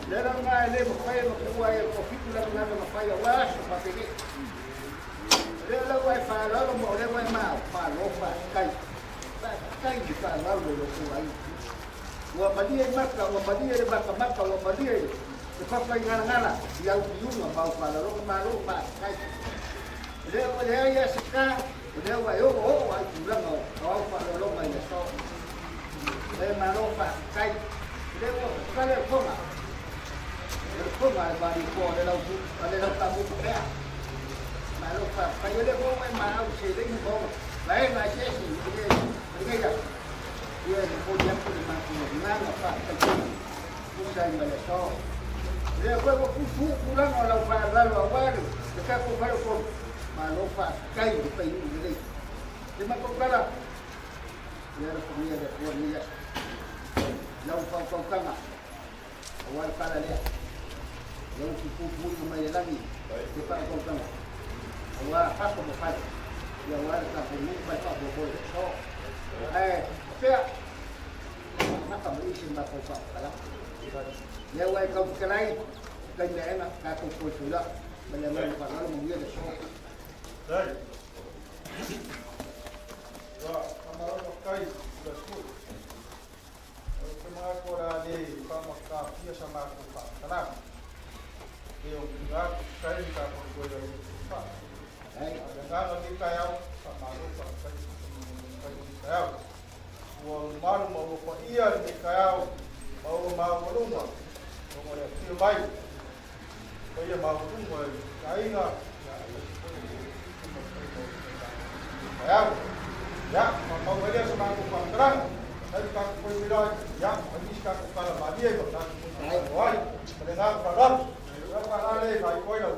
Le la nga le mo fai mo ku ai ko fitu la nga ma fai wa so pa pe. Le la wa fa la lo mo le wa ma fa lo fa kai. Fa kai di fa la lo lo ku ai. Ua malie maka, ua malie le maka maka, ua malie le papa i ngala ngala, i au piunga mau fa la lo ma lo fa kai. Le wa le ai se ka, le wa yo o ai tulaga o au fa lo lo mai le so. Le ma lo fa kai. Le ua kale le foga. O le foga e mali po le lau le lau tamu pea. Ma lo fa fa yo le mo mai ma au se le ni mo. La e ma se se le le ngai da. Ia le po dia ku le ma ku na na fa ta ku. Ku sai ma le so. Le ko ko ku fu ku la no lau fa la lo wa le. Le ka ku fa ko ma lo fa kai le pa yu le. Le ma ko kala. Ia le ku ia le ku ni ya. Lau faufautaga aua le tala lea lau fupupuiga mai le lagi le faautautaga aua fafo ma fale ia aua le tatou nuu ma le faafoefoe le aso ae pea maka ma isi matou faamatalaga lea ua e tau fetalai taimi aega tatou foefoe ma le agaga faaaloalo manuia le aso. Ia, faamalo faafetai i le Atua. Ou te manatu o le a le faamatafia sa matou faamatalaga. E o tuuina atu se taimi tatou toe lalolotu faa. A o le agaga o lenei taeao, faamalo faafetai i lenei taeao. Ua mamalu ma ua paia lenei taeao ma ua maualuga ona o le afio mai paia maualuga i aiga ia aemaise foi o le ma le paia maualuga i taeao. Ia, faamau ai lea sa matou faamatalaga. Taimi tatou toe feiloai, ia, fai nisi tatou tala malie ma tatou toe ai. Ma le agaga faaaloalo. Ia, faalale, faaiku ai lau.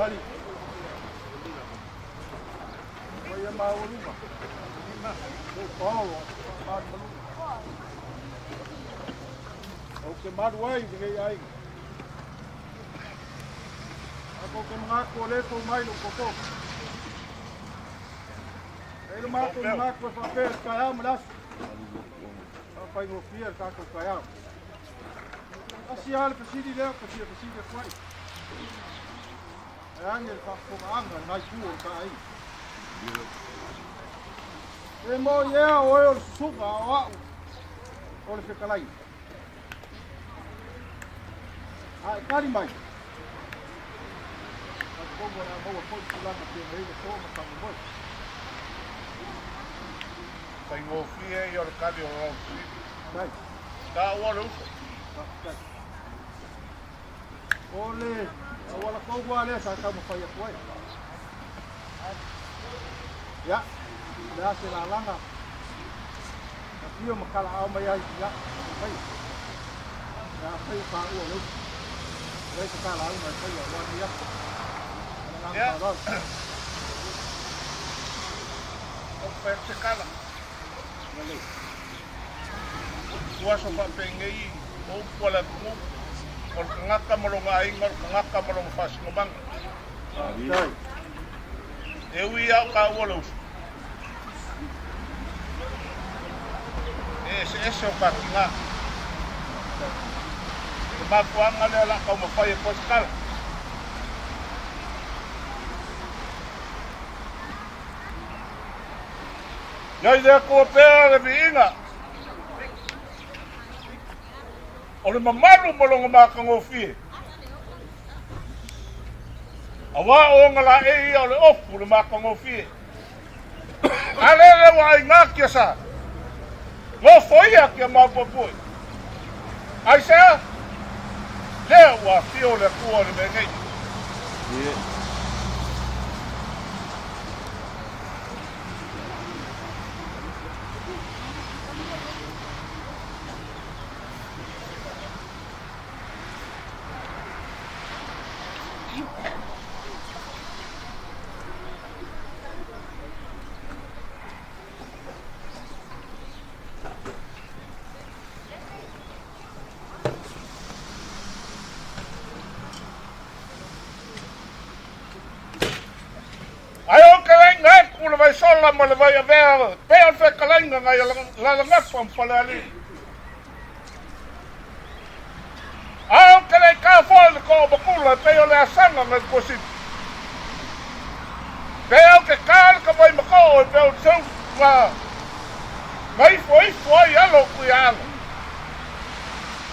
Vali. Paia maualuga. Lou paolo faamalumaluga. Ou te malu ai i lenei aiga. Matou te manatu o lea e tou mai lou toto. E i le matou manatu e faapea le taeao ma le aso. Faafaigofie le tatou taeao. Tasi lava le fesili lea ou te fia fesili atu ai. Ae ane le faafofogaaga a lena itu o le ta aiga. Pe moni ea o oe o le susuga a o au o le fetalaiga. A e tali mai, talitonu o le a maua foi tulaga pei ona i ai le po ma faamoemoe. Faigofie ia o le tali o lau fesili. Faafetai. Taua le uso. Faafetai. O le auala tonu lava lea sa taumafai atu ai. Ia, o le a se lalaga afio ma talaao mai ai, ia, fai. Ia, afai o taua o le uso. E leai se talauga e faia aua lenei aso. Ma le agaga faaaloalo. Ou fai atu se tala. Ua aso faapenei o upu a le atunuu, o le tagata ma lona aiga, o le tagata ma lona faasinomaga. E ui lava o taua le uso, e eseese o ta tina. O le mafuaaga lea o le a taumafai atu ai se tala. Ia i le Atua pea le viiga o le mamalu ma lona matagofie, auā o ona laei ia o le ofu le matagofie. A lele ua aiga kia sa, nofoia kia maopoepoe. Aisea? Lea ua afio le Atua o le mea nei. Ae o ke laiga aku le vai sola ma le vai avea pea o le fetalaiga nai Lalagafa ma Falealili. Ae o ke lei ka foi le koo makula e pei o le asaga nai Tuasivi. Pea o ke ka le ka vai makoo e pei o le seu nga nga ifo ifo ai alo ku ia alo.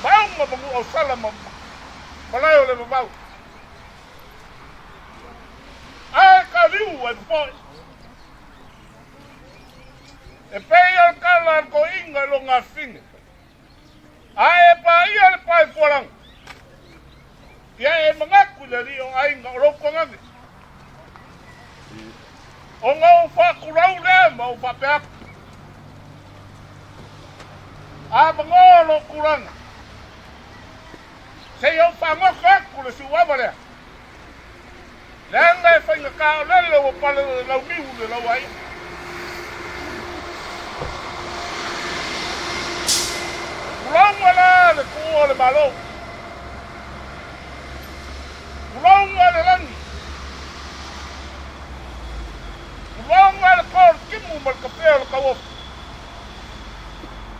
Maunga ma Nuuausala ma malae o le vavau. Ae ka liu ai popoe. E pei o le tala a le toeaina i lona afafine. Ae e paia le pae fualaga. Ia e manatu i le alii o aiga o lou tuagane. Ona ou faakulau lea ma ou faapea atu. A manoa lou tulaga. Se i ou faagoto atu le siuava lea. Leaga e faigata o lele ua pale le launiu i le lauai'a. Tulauga la le tuua o le Malo. Tulauga le lagi. Tulauga le toa o le timu ma le kapea o le tauofi.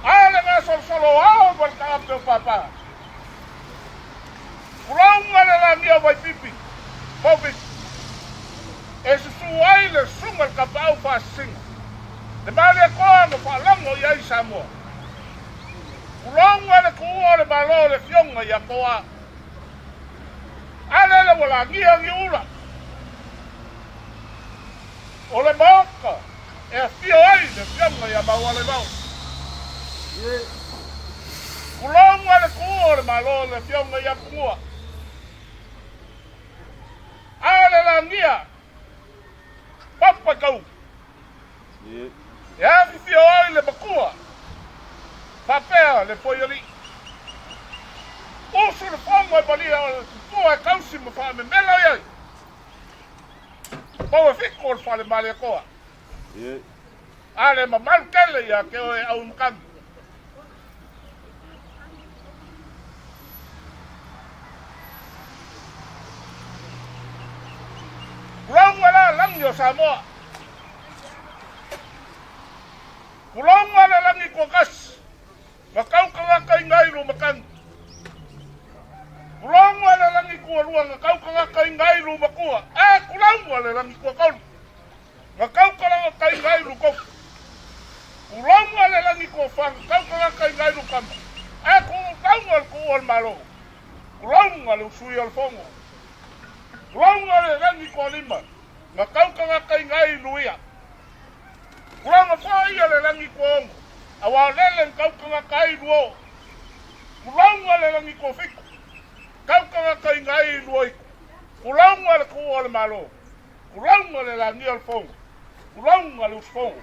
A le gasolosolo o ao ma le taape o pāpā. Tulauga le lagia o Vaipipi, Mauvisi, e susū ai le susuga i le tapaau faasisiga, le Malietoa na faalago i ai Samoa. Tulauga le tuua o le Malo o le Afioga ia Toa. A lele ua lagia Niuula o le Maota e afio ai le Afioga ia Maualaivao. Tulauga le tuua o le Malo o le Afioga ia Pugua. A le lagia papa tau e afifio ai le matua faapea le foialii. Usu le fono e malia o le tupua e tausi ma faamemelo i ai. o le fale Malietoa. A le mamalu tele ia te oe Auimatagi. Tulou la lagi o Samoa. Tulou le lagi tuatasi. Ma kau tagata i ngai lu matagi. Tulou le lagi tualua na kau tagata i ngai lu matua. A tulou le lagi tuatolu. Na kau tagata i ngai lu kofu. Tulou le lagi tuafa na kau tagata i ngai lu kama. A tulou le kuu o le Malo. Tulou le usui o le fono. Tulou le lagi tualima na kau tagata i ngai lu ia. Tulou foi le lagi tuaono. Aua o lele na kau tagata ai luo. Tulou le lagi tuafitu. Kau tagata i ngai luoitu. Tulou le kuu o le Malo. Tulou le lagi o le fono. Tulou le usufono.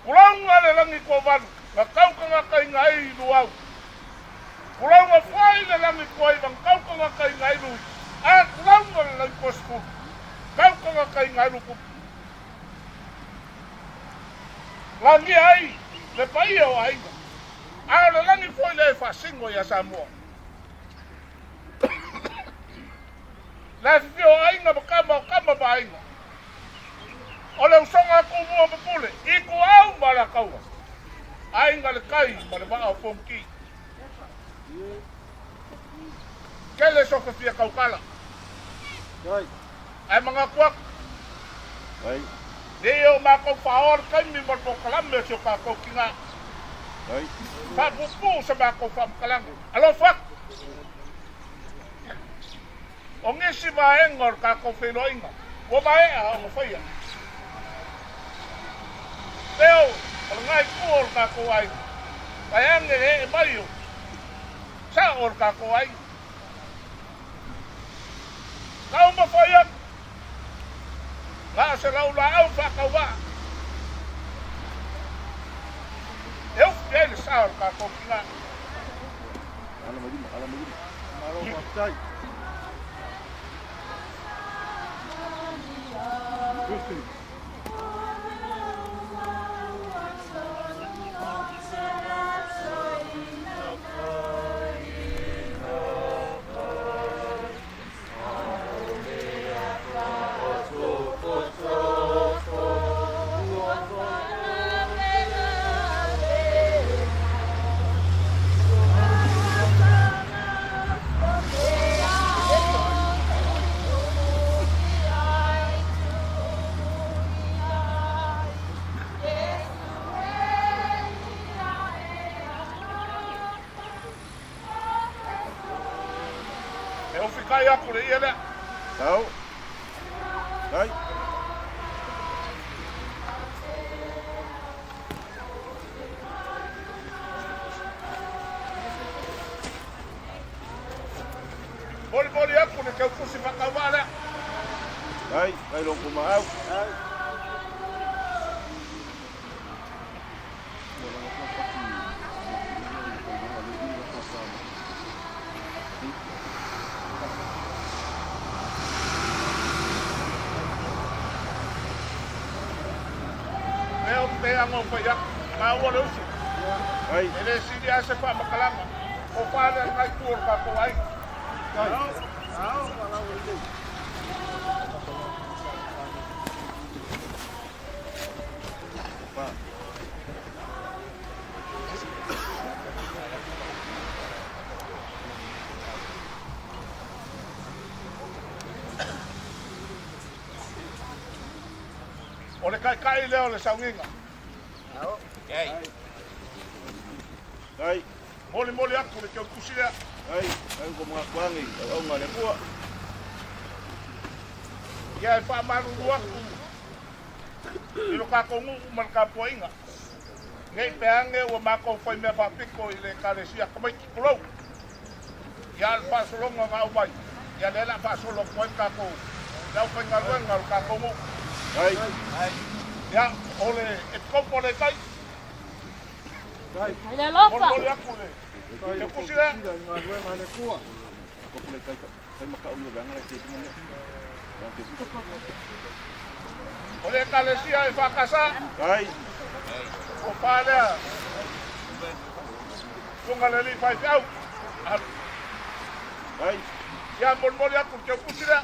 Tulou le lagi tuavalu. Na kau tagata i ngai luau. Tulou foi le lagi tuaiva. Na kau tagata i ngai lui. A tulou le lagi tuasekulu. Kau tagata i ngai lupupu. Lagi ai le paia o aiga. A o le lagi foi le faasino ia Samoa. Le afifio o aiga ma kama o kama ma aiga. O le usoga a Tumua ma Pule, i Ituau ma Alataua. Aiga le tai ma le vaa o Fonoti. Tele sofa fia tautala. Ae manatu atu. Nei o matou faaoa le taimi mo le polokalame o si o tatou tina. Faapuupuu sa matou faamatalaga. Alofa atu. O nisi vaega o le tatou feiloaiga ua maea ona faia. Leo o lena itu o le tatou aiga, vaeane le ee mai o sao o le tatou aiga. Taumafai atu, na o se laulaau faatauvaa e ufi ai le sa o le tatou tina. Malo faafetai. E ofi kai aku le ia lea. Tau. Ai. Molimoli aku le teutusi faatauvaa lea. Ai, ai lo kuma au. Lea o te anga o fai aku. Maua le usu. Ai. E le sili a se faamatalaga. O fale ngai tu o le tatou aiga. O le kaikai lea o le sauiga. Ai. Molimoli aku le teutusi lea. Ai, ai ko mga kwangi, au nga le kua. Ia e faamalulu atu i lo tatou nuu ma le tapuaiga. Nei pe age ua matou faimea faapito i le ekalesia tamaiti tulou. Ia le faasologa na aumai. Ia lea le a faasolo atu ai le tatou le aufaigaluega o le tatou nuu. Ai. Ia o le epikopo le tai. Le alofa. Molimoli aku le teutusi lea. I galuega a le Atua. Ko le kai kai makau le vanga le te tinga. O le Ekalesia EFKS. Ai. Tofa lea. Susuga i le alii faifeau. Alu. Ai. Ia molimoli atu le teukusi lea.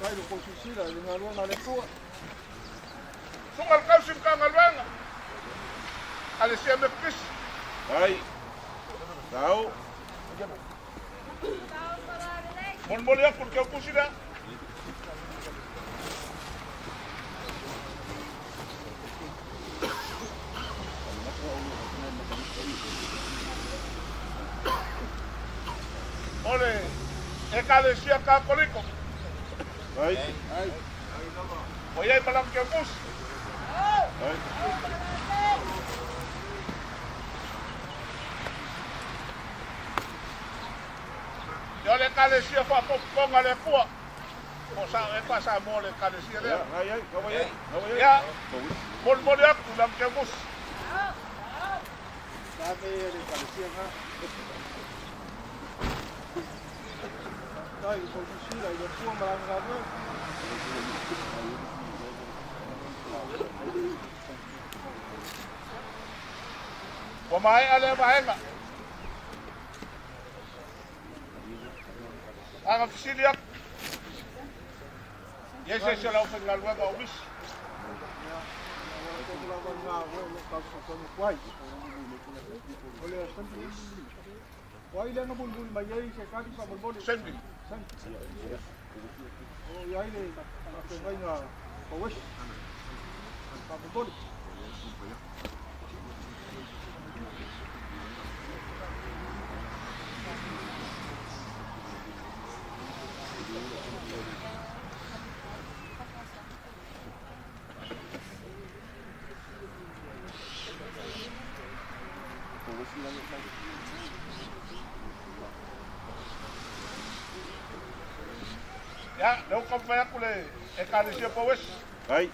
Faafetai lo kou silasila i le galuega a le Atua. Susuga i le tausi Matagaluega. Ekalesia Metotisi. Ai. Tau. Molimoli atu le teukusi lea. O le Ekalesia Katoliko. Ai. Ua i ai ma lana teukusi. Ai. Ia o le Ekalesia Faapopopoga a le Atua. Po o Sao Efa Samoa le Ekalesia lea. Ia, molimoli atu i lana teukusi. Ua maea lea vaega. Aga fesili atu. I ai se isi o le aufaigaluega o misi. Assembly. Ia, lea ua taumafai atu le Ekalesia Pouesi. Ai.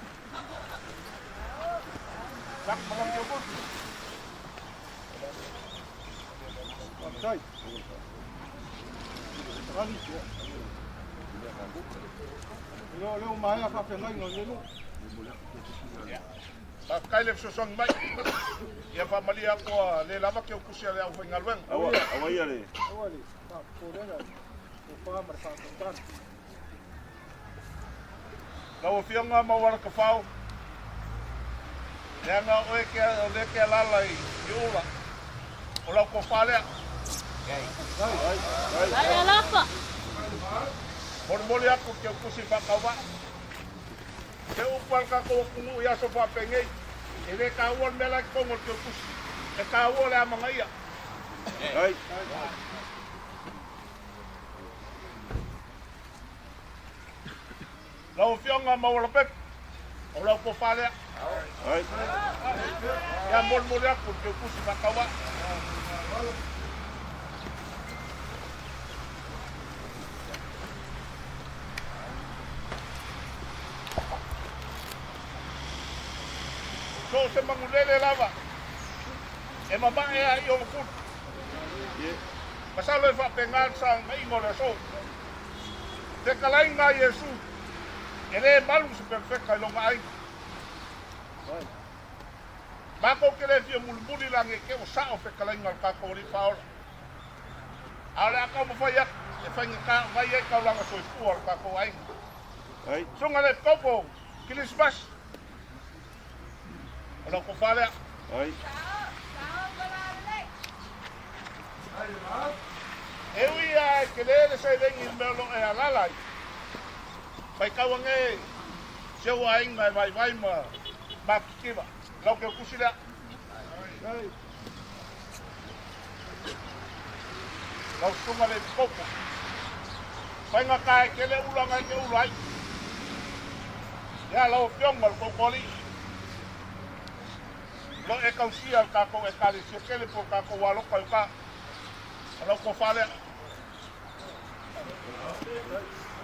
Faafetai le fesoasoani mai. Ia faamalie atu ua le lava keukusi a le aufaigaluega. Lau Afioga Maualakafao, leaga o oe ke, o lea ke alaala i Piula, o lau tofa lea. Molimoli atu le teutusi faatauvaa. Se upu a le tatou atunuu i aso faapenei, e le taua le mea la i totonu o le teutusi, e taua le amanaia. Lau Afioga Maualapepe, o lau tofa lea. Ia molimoli atu le teutusi faatauvaa. So o se manulele lava e mamae a i ona tulu. Masalo e faapena le saogaiga o le aso. Fetalaiga a Iesu, e le malu se perofeta i lona aiga. Matou te le fia mulimuli la nei te ua sao fetalaiga o le tatou Alii Faaola. A o le a taumafai atu e faigata ona i ai taulaga soifua o le tatou aiga. Susuga i le Epikopo, Kilisimasi, o lau tofa lea. E ui lava e tele le seleni i le mea o lo o e alaala ai, faitau ane si ou aiga e vaivai ma matitiva. Lau teutusi lea. Lau susuga le Epikopo, faigata e tele ulaga e te ula ai. Ia lau Afioga le Tootooalii, o lo o e tausia le tatou Ekalesia tele po o le tatou alofa i uta. O lau tofa lea.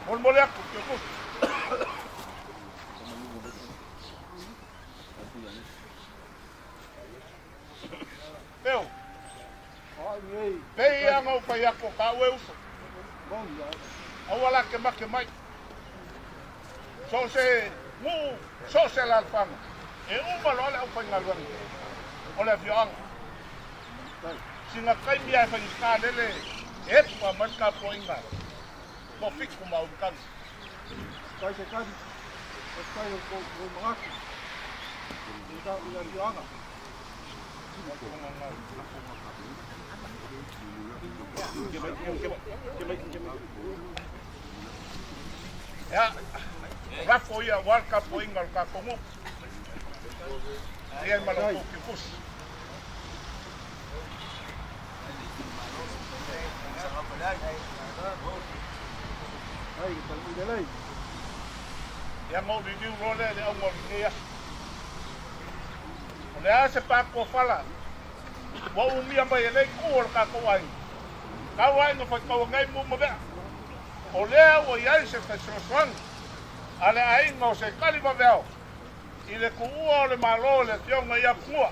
Molimoli atu, Teutusi. Peo. Pei ia ona ou fai atu o tāua e uso. Aua la ke make mai. So o se nuu, so o se alaalafaga, e uma loa le aufaigaluega o le afioaga. Sina taimi lava e faigata lele e epa mai le tapuaiga toafitu ma ulu tagi. Faafetai se tali, faafetai o kou manatu i le afioaga. Ia, o lafo ia aua le tapuaiga o le tatou nuu. Ia ma la outou kiukusi. Ia ma ou liliu loa lea i le auga o lenei aso. O le a se pākuafala ua umia mai e lea itu o le tatou aiga? Tau aiga faitau nei mu ma mea. O lea ua i ai se fesoasoani a le aiga o se tali vaveao i le tuua o le Malo e le Afioga ia Pua.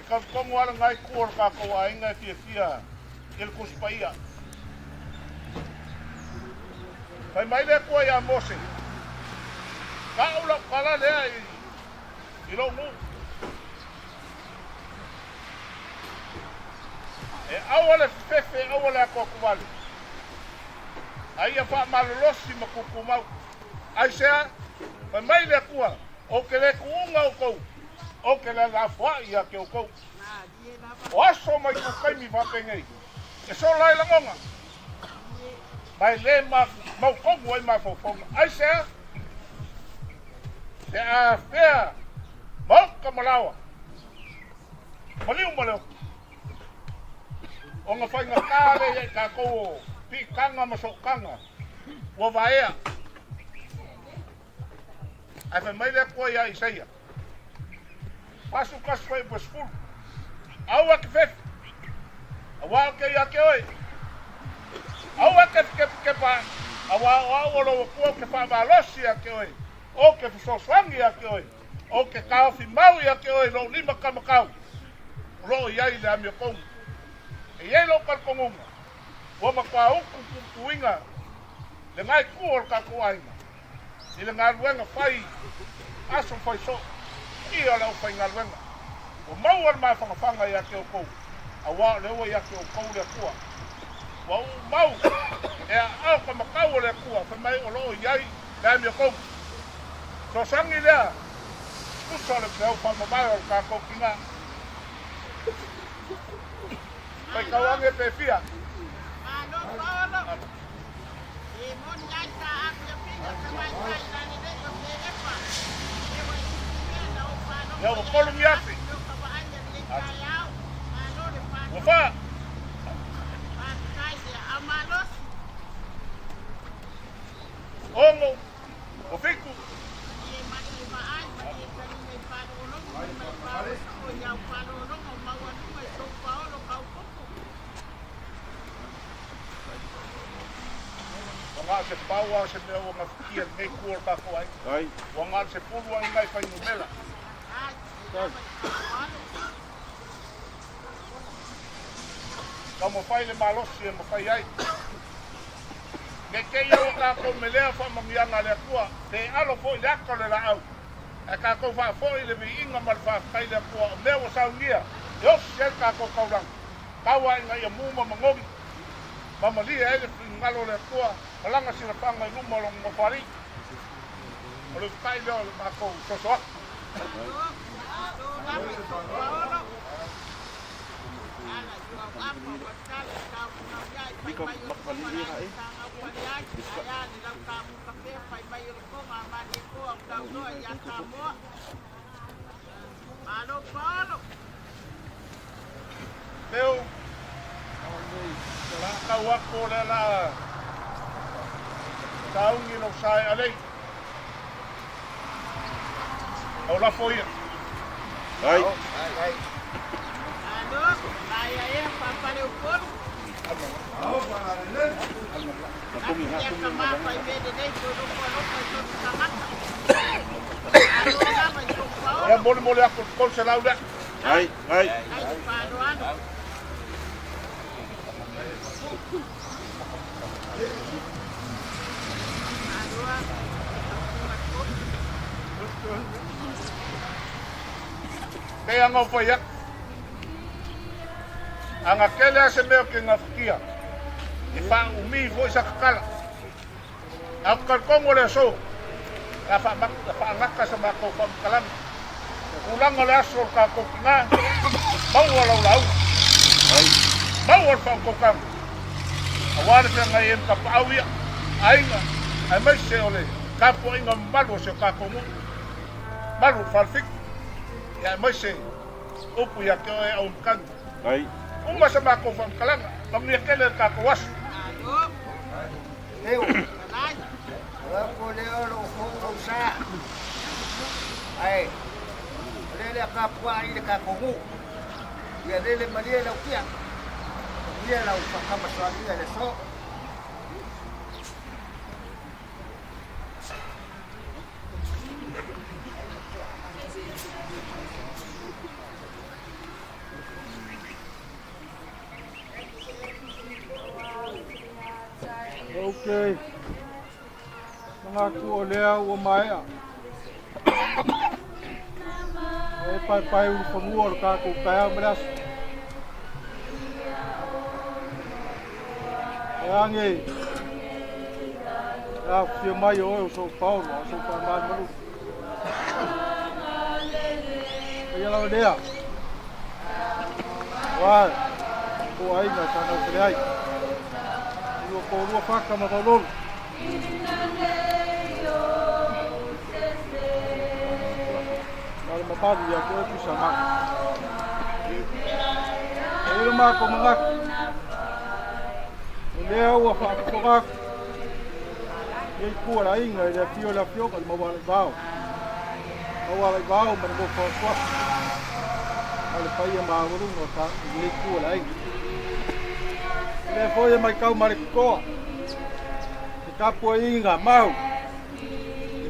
E talitonu lava lena itu o le tatou aiga e fiafia i le Tusi Paia. Fai mai le Atua iā Mose, Tau lau tala lea i lou nuu. E aua le fefefe, aua le atoatovale, a ia faamalolosi ma tutumau. Aisea? Fai mai le Atua, Ou te le tuuga outou, ou te le lafoai ia te outou. O aso ma itutaimi faapenei, e sola ai lagona, ma e le mautonu ai mafaufauga. Aisea? Pe a afea maoka ma laoa, maliu ma le oti, ona faigata lea ia i tatou o piitaga ma sootaga ua vaea. Ae fai mai le Atua iā Isaia, 41 fuaiupu e 10, Aua e te fefe, auā ou te ia te oe. Aua e te kepakepa ae, auā o au o lou Atua ou te faamalosi ia te oe, ou te fesoasoani ia te oe, ou te taofi mau ia te oe i lou lima kamakau, o lo o i ai le amiotonu. E i ai lou talitonuga, ua matua utu puipuiga lena itu o le tatou aiga i le galuega fai aso fai soo ia o le aufaigaluega. Ua maua le mafanafana ia te outou, auā o lea ua ia te outou le Atua. Ua uu mau e aao ka matau o le Atua, fai mai o lo o i ai le amiotonu. Fesoasoani lea tusa o le feau faamavae o le tatou tina. Faitau ane pe fia. Ia ua tolu miafi. Ua fa. Ono. Ua fitu. Ua na o se pau lava o se mea ua gafatia lenei itu o le tatou aiga. Ua na o se pulu ai nai fuainumera. Taumafai le malosi e mafai ai. Ne i te i ua tatou melea faamanuiaga a le Atua, pe alo foi le ata o le laau. Ae tatou faafoi le viiga ma le faafetai i le Atua o mea ua saunia e osi ai le tatou taulaga, tau lava ina ia mu ma manogi, ma malie ai le finagalo o le Atua ma lana silafaga i luma o Lona Nofoalii. O le ututai lea o le matou soso atu. Leo, o le a tau atu o lea la a sauni lou sa e alei. Au lafo ia. Ai. Ia molimoli atu le 300 lea. Ai, ai. Pei aga o fai atu. Aga tele a se mea o ke gafatia. E faaumi foi sa tatala. Ae ou te talitonu o le aso, o le a faagata sa matou faamatalaga. Tulaga o le aso o le tatou tina, maua lau lauga, maua le faautautaga, aua le feagai ai ma tapaau ia, aiga, aemaise o le tapuaiga mamalu o si o tatou nuu, malu o le Falefitu, ia aemaise upu ia te oe Auamatagi. Uma sa matou faamatalaga, manuia tele le tatou aso. Leo, o lea o lou fou sa, ae o lea lea tapuai i le tatou nuu, ia lele malie lau tia, manuia lau faatamasoaliiga i le aso. Ok. Manatu o lea ua maea. E paepae ulufanua o le tatou taeao ma le aso. E age e afifio mai o oe o sou paolo, o sou faamalumalu. Paia lava lea. Ua ko aiga sa nau fele ai. Lua ko lua whaka ma vaulolu. Ma le mamalu ia te oe Tuisa Mako. E ilo mako mangaku. O lea ua whaafofoga atu. Ia i pua la inga i le afio le afioga i le mauala i vao. Mauala i vao ma le nofo asuasu. Ma le paia maualuga o ta i lenei itu o le aiga. O lea foi e matau ma le totoa se tapuaiga mau i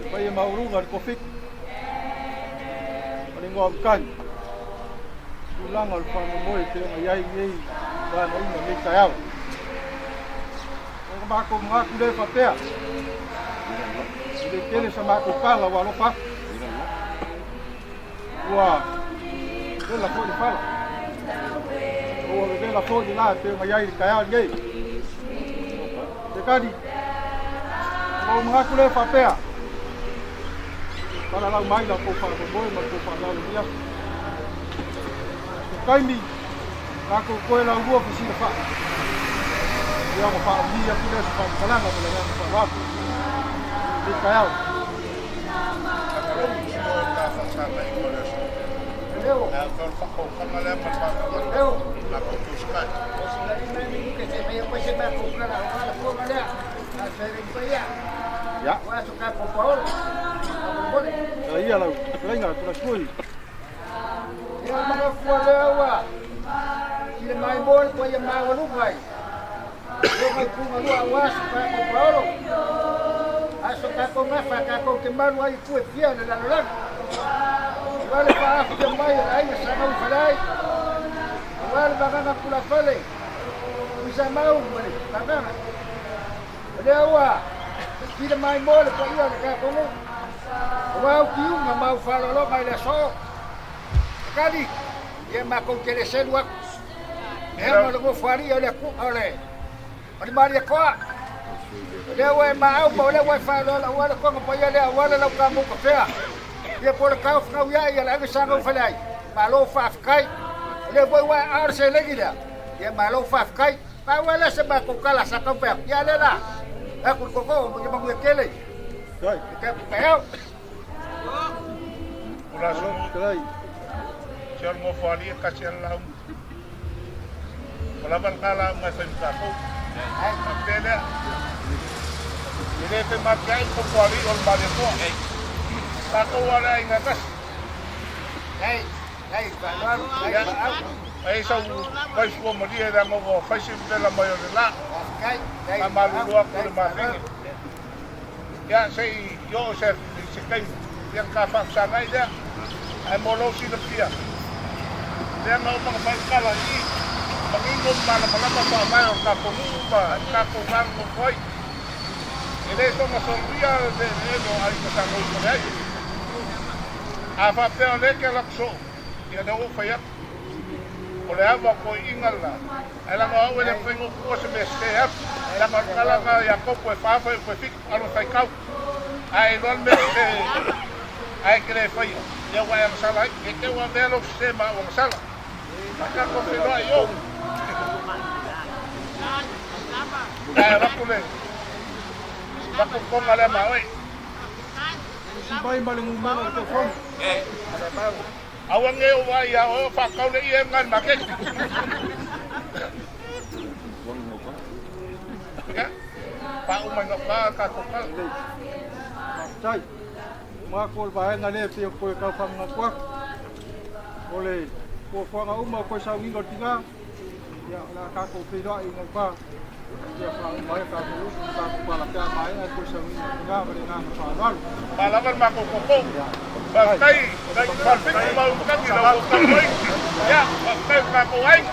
le paia maualuga o le Kofiti ma le igoa o Matagi. Tulaga o le faamoemoe e pei ona i ai lenei vaevaina i lenei taeao. O matou manatu lea faapea, e le tele sa matou tala ua alofa atu. Ua vela foi le fala. Ua vevela foi le la e pei ona i ai le taeao lenei. Tekali, o lou manatu lea faapea, falalau mai la tou faamoemoe ma le tou faaaloalo i lenei aso. Se taimi, tatou toe laulua fesilafai. Ia ona faaumi atu lea o se faamatalaga ma le agaga faaaloalo i lenei taeao. Ia. Ia lau fetalaiga Tulasui. Ia manatua lea ua kile mai mo le paia maualuga ai. O ngai punga lua aua so tatou paolo. A so tatou gafa tatou te malu ai i itu e fia o le lalolagi. Aua le faaafia mai o le aiga sa gau i Faleai. Aua le vagaga tulafale, Tuisamau ma le vagaga. O lea ua kile mai mo le paia o le tatou nuu. Aua au tiuga ma au faaaloaloga i le aso. Takali, ia makou te le selu aku. Leaga o le nofoalii o le o le o le Malietoa. O lea ua e maau ma o lea ua e faaaloalo aua le toga paia lea aua le lau kamou kafea. Ia po o le taofi gau ia ia le aiga sa gau fale ai. Malo faafetai. O lea foi ua e ao le seleni lea. Ia malo faafetai. Pau lava lea se matou tala sa tau fai atu. Ia lea la. Atu le tootoo ia manuia tele. E te atu taeao. Se o le nofoalii e tasi a le lauga. Ua lava lena lauga e fai ma tatou. Faapea lea. E le fematiai le nofoalii o le Malietoa. Tatou lava o le aiga e tasi. Ai sau vaifua malie leaga ua fai si vela mai o le la. Faamalulu atu i le mafine. Ia, se i oo se, se taimi, ia ona ta faafesagai lea. Ae mo lou silafia, lea na uma ona fai le tala i i, manino ma malamalama faavae o le tatou nuu ma le tatou va nonofo ai. E le soona soloia le eleele o aiga sa nonofo ai. A faapea o lea e te alu atu soo, ia lea ua ou fai atu, o le ava o toeaiina le la, Ae leaga o au e le mafai ona ou tuua se mea sese atu. Leaga o le tala lena ia Kopo e fa fai e fitu alu e faitau. Ae iloa le mea sese ae e te le faia, ia ua e agasala ai. Ne i te i ua avea lou sese ma au agasala. A tatou feiloai i o. Ae avatu le avatu le toga lea ma oe. Tusi mai ma le numera o le telefoni. Aua ne i ou vaai ia oe o faatau le ie lena i le maketi. Ia, faauma i gauta le tatou tala. Faafetai. Uma atu o le vaega lea e pei ona toe tau faamanatu atu. O le fuafuaga uma o toe sauniga o le tina, ia o le a tatou feiloai i gauta ia faauma ai a tatou upu ma tatou pala pe a maea le toe sauniga o le tina ma le agaga faaaloalo. Ua lava le matou tootoo. Faafetai Falefitu ma Ulutagi i la outou tapuaiga. Ia, faafetai i lo tatou aiga.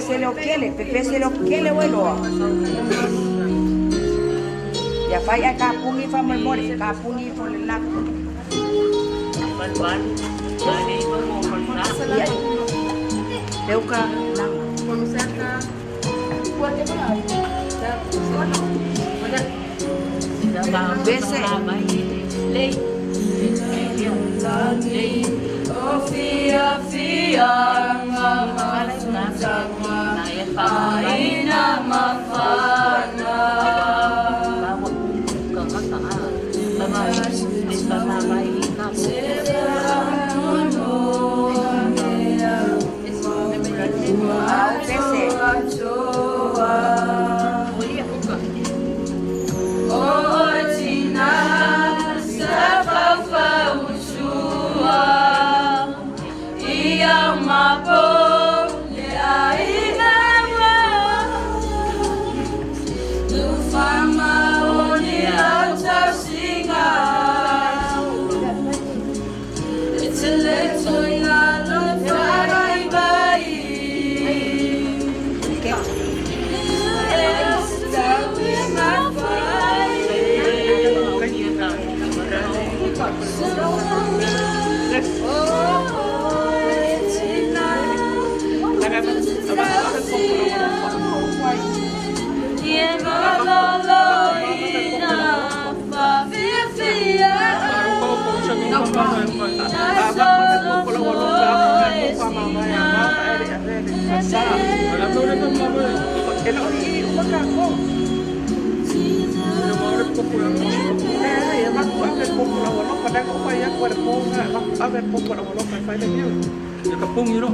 Pepese le okele, pepese le okele weloa. Ya fai ai ka pungi fa mo ka pungi fo le lako. Ya. Leuka lang. Bese.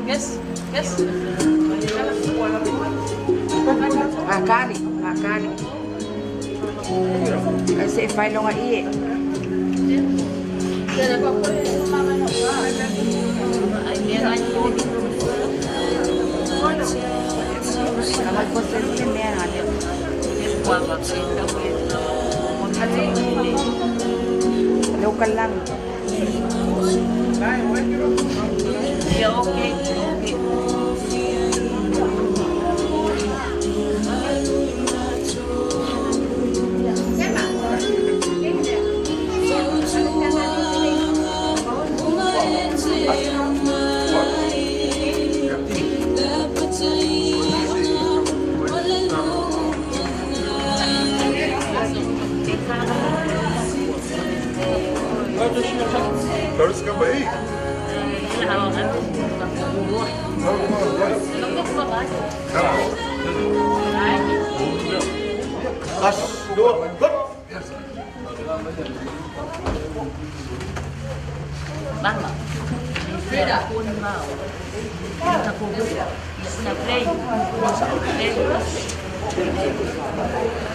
Yes, yes. Akali, akali. Kasi fai longa iye. Kala ko se le mea ale. Leuka lang. Yeah, okay, okay. Terus ka ba eh? As, dua, gut. Play. Play.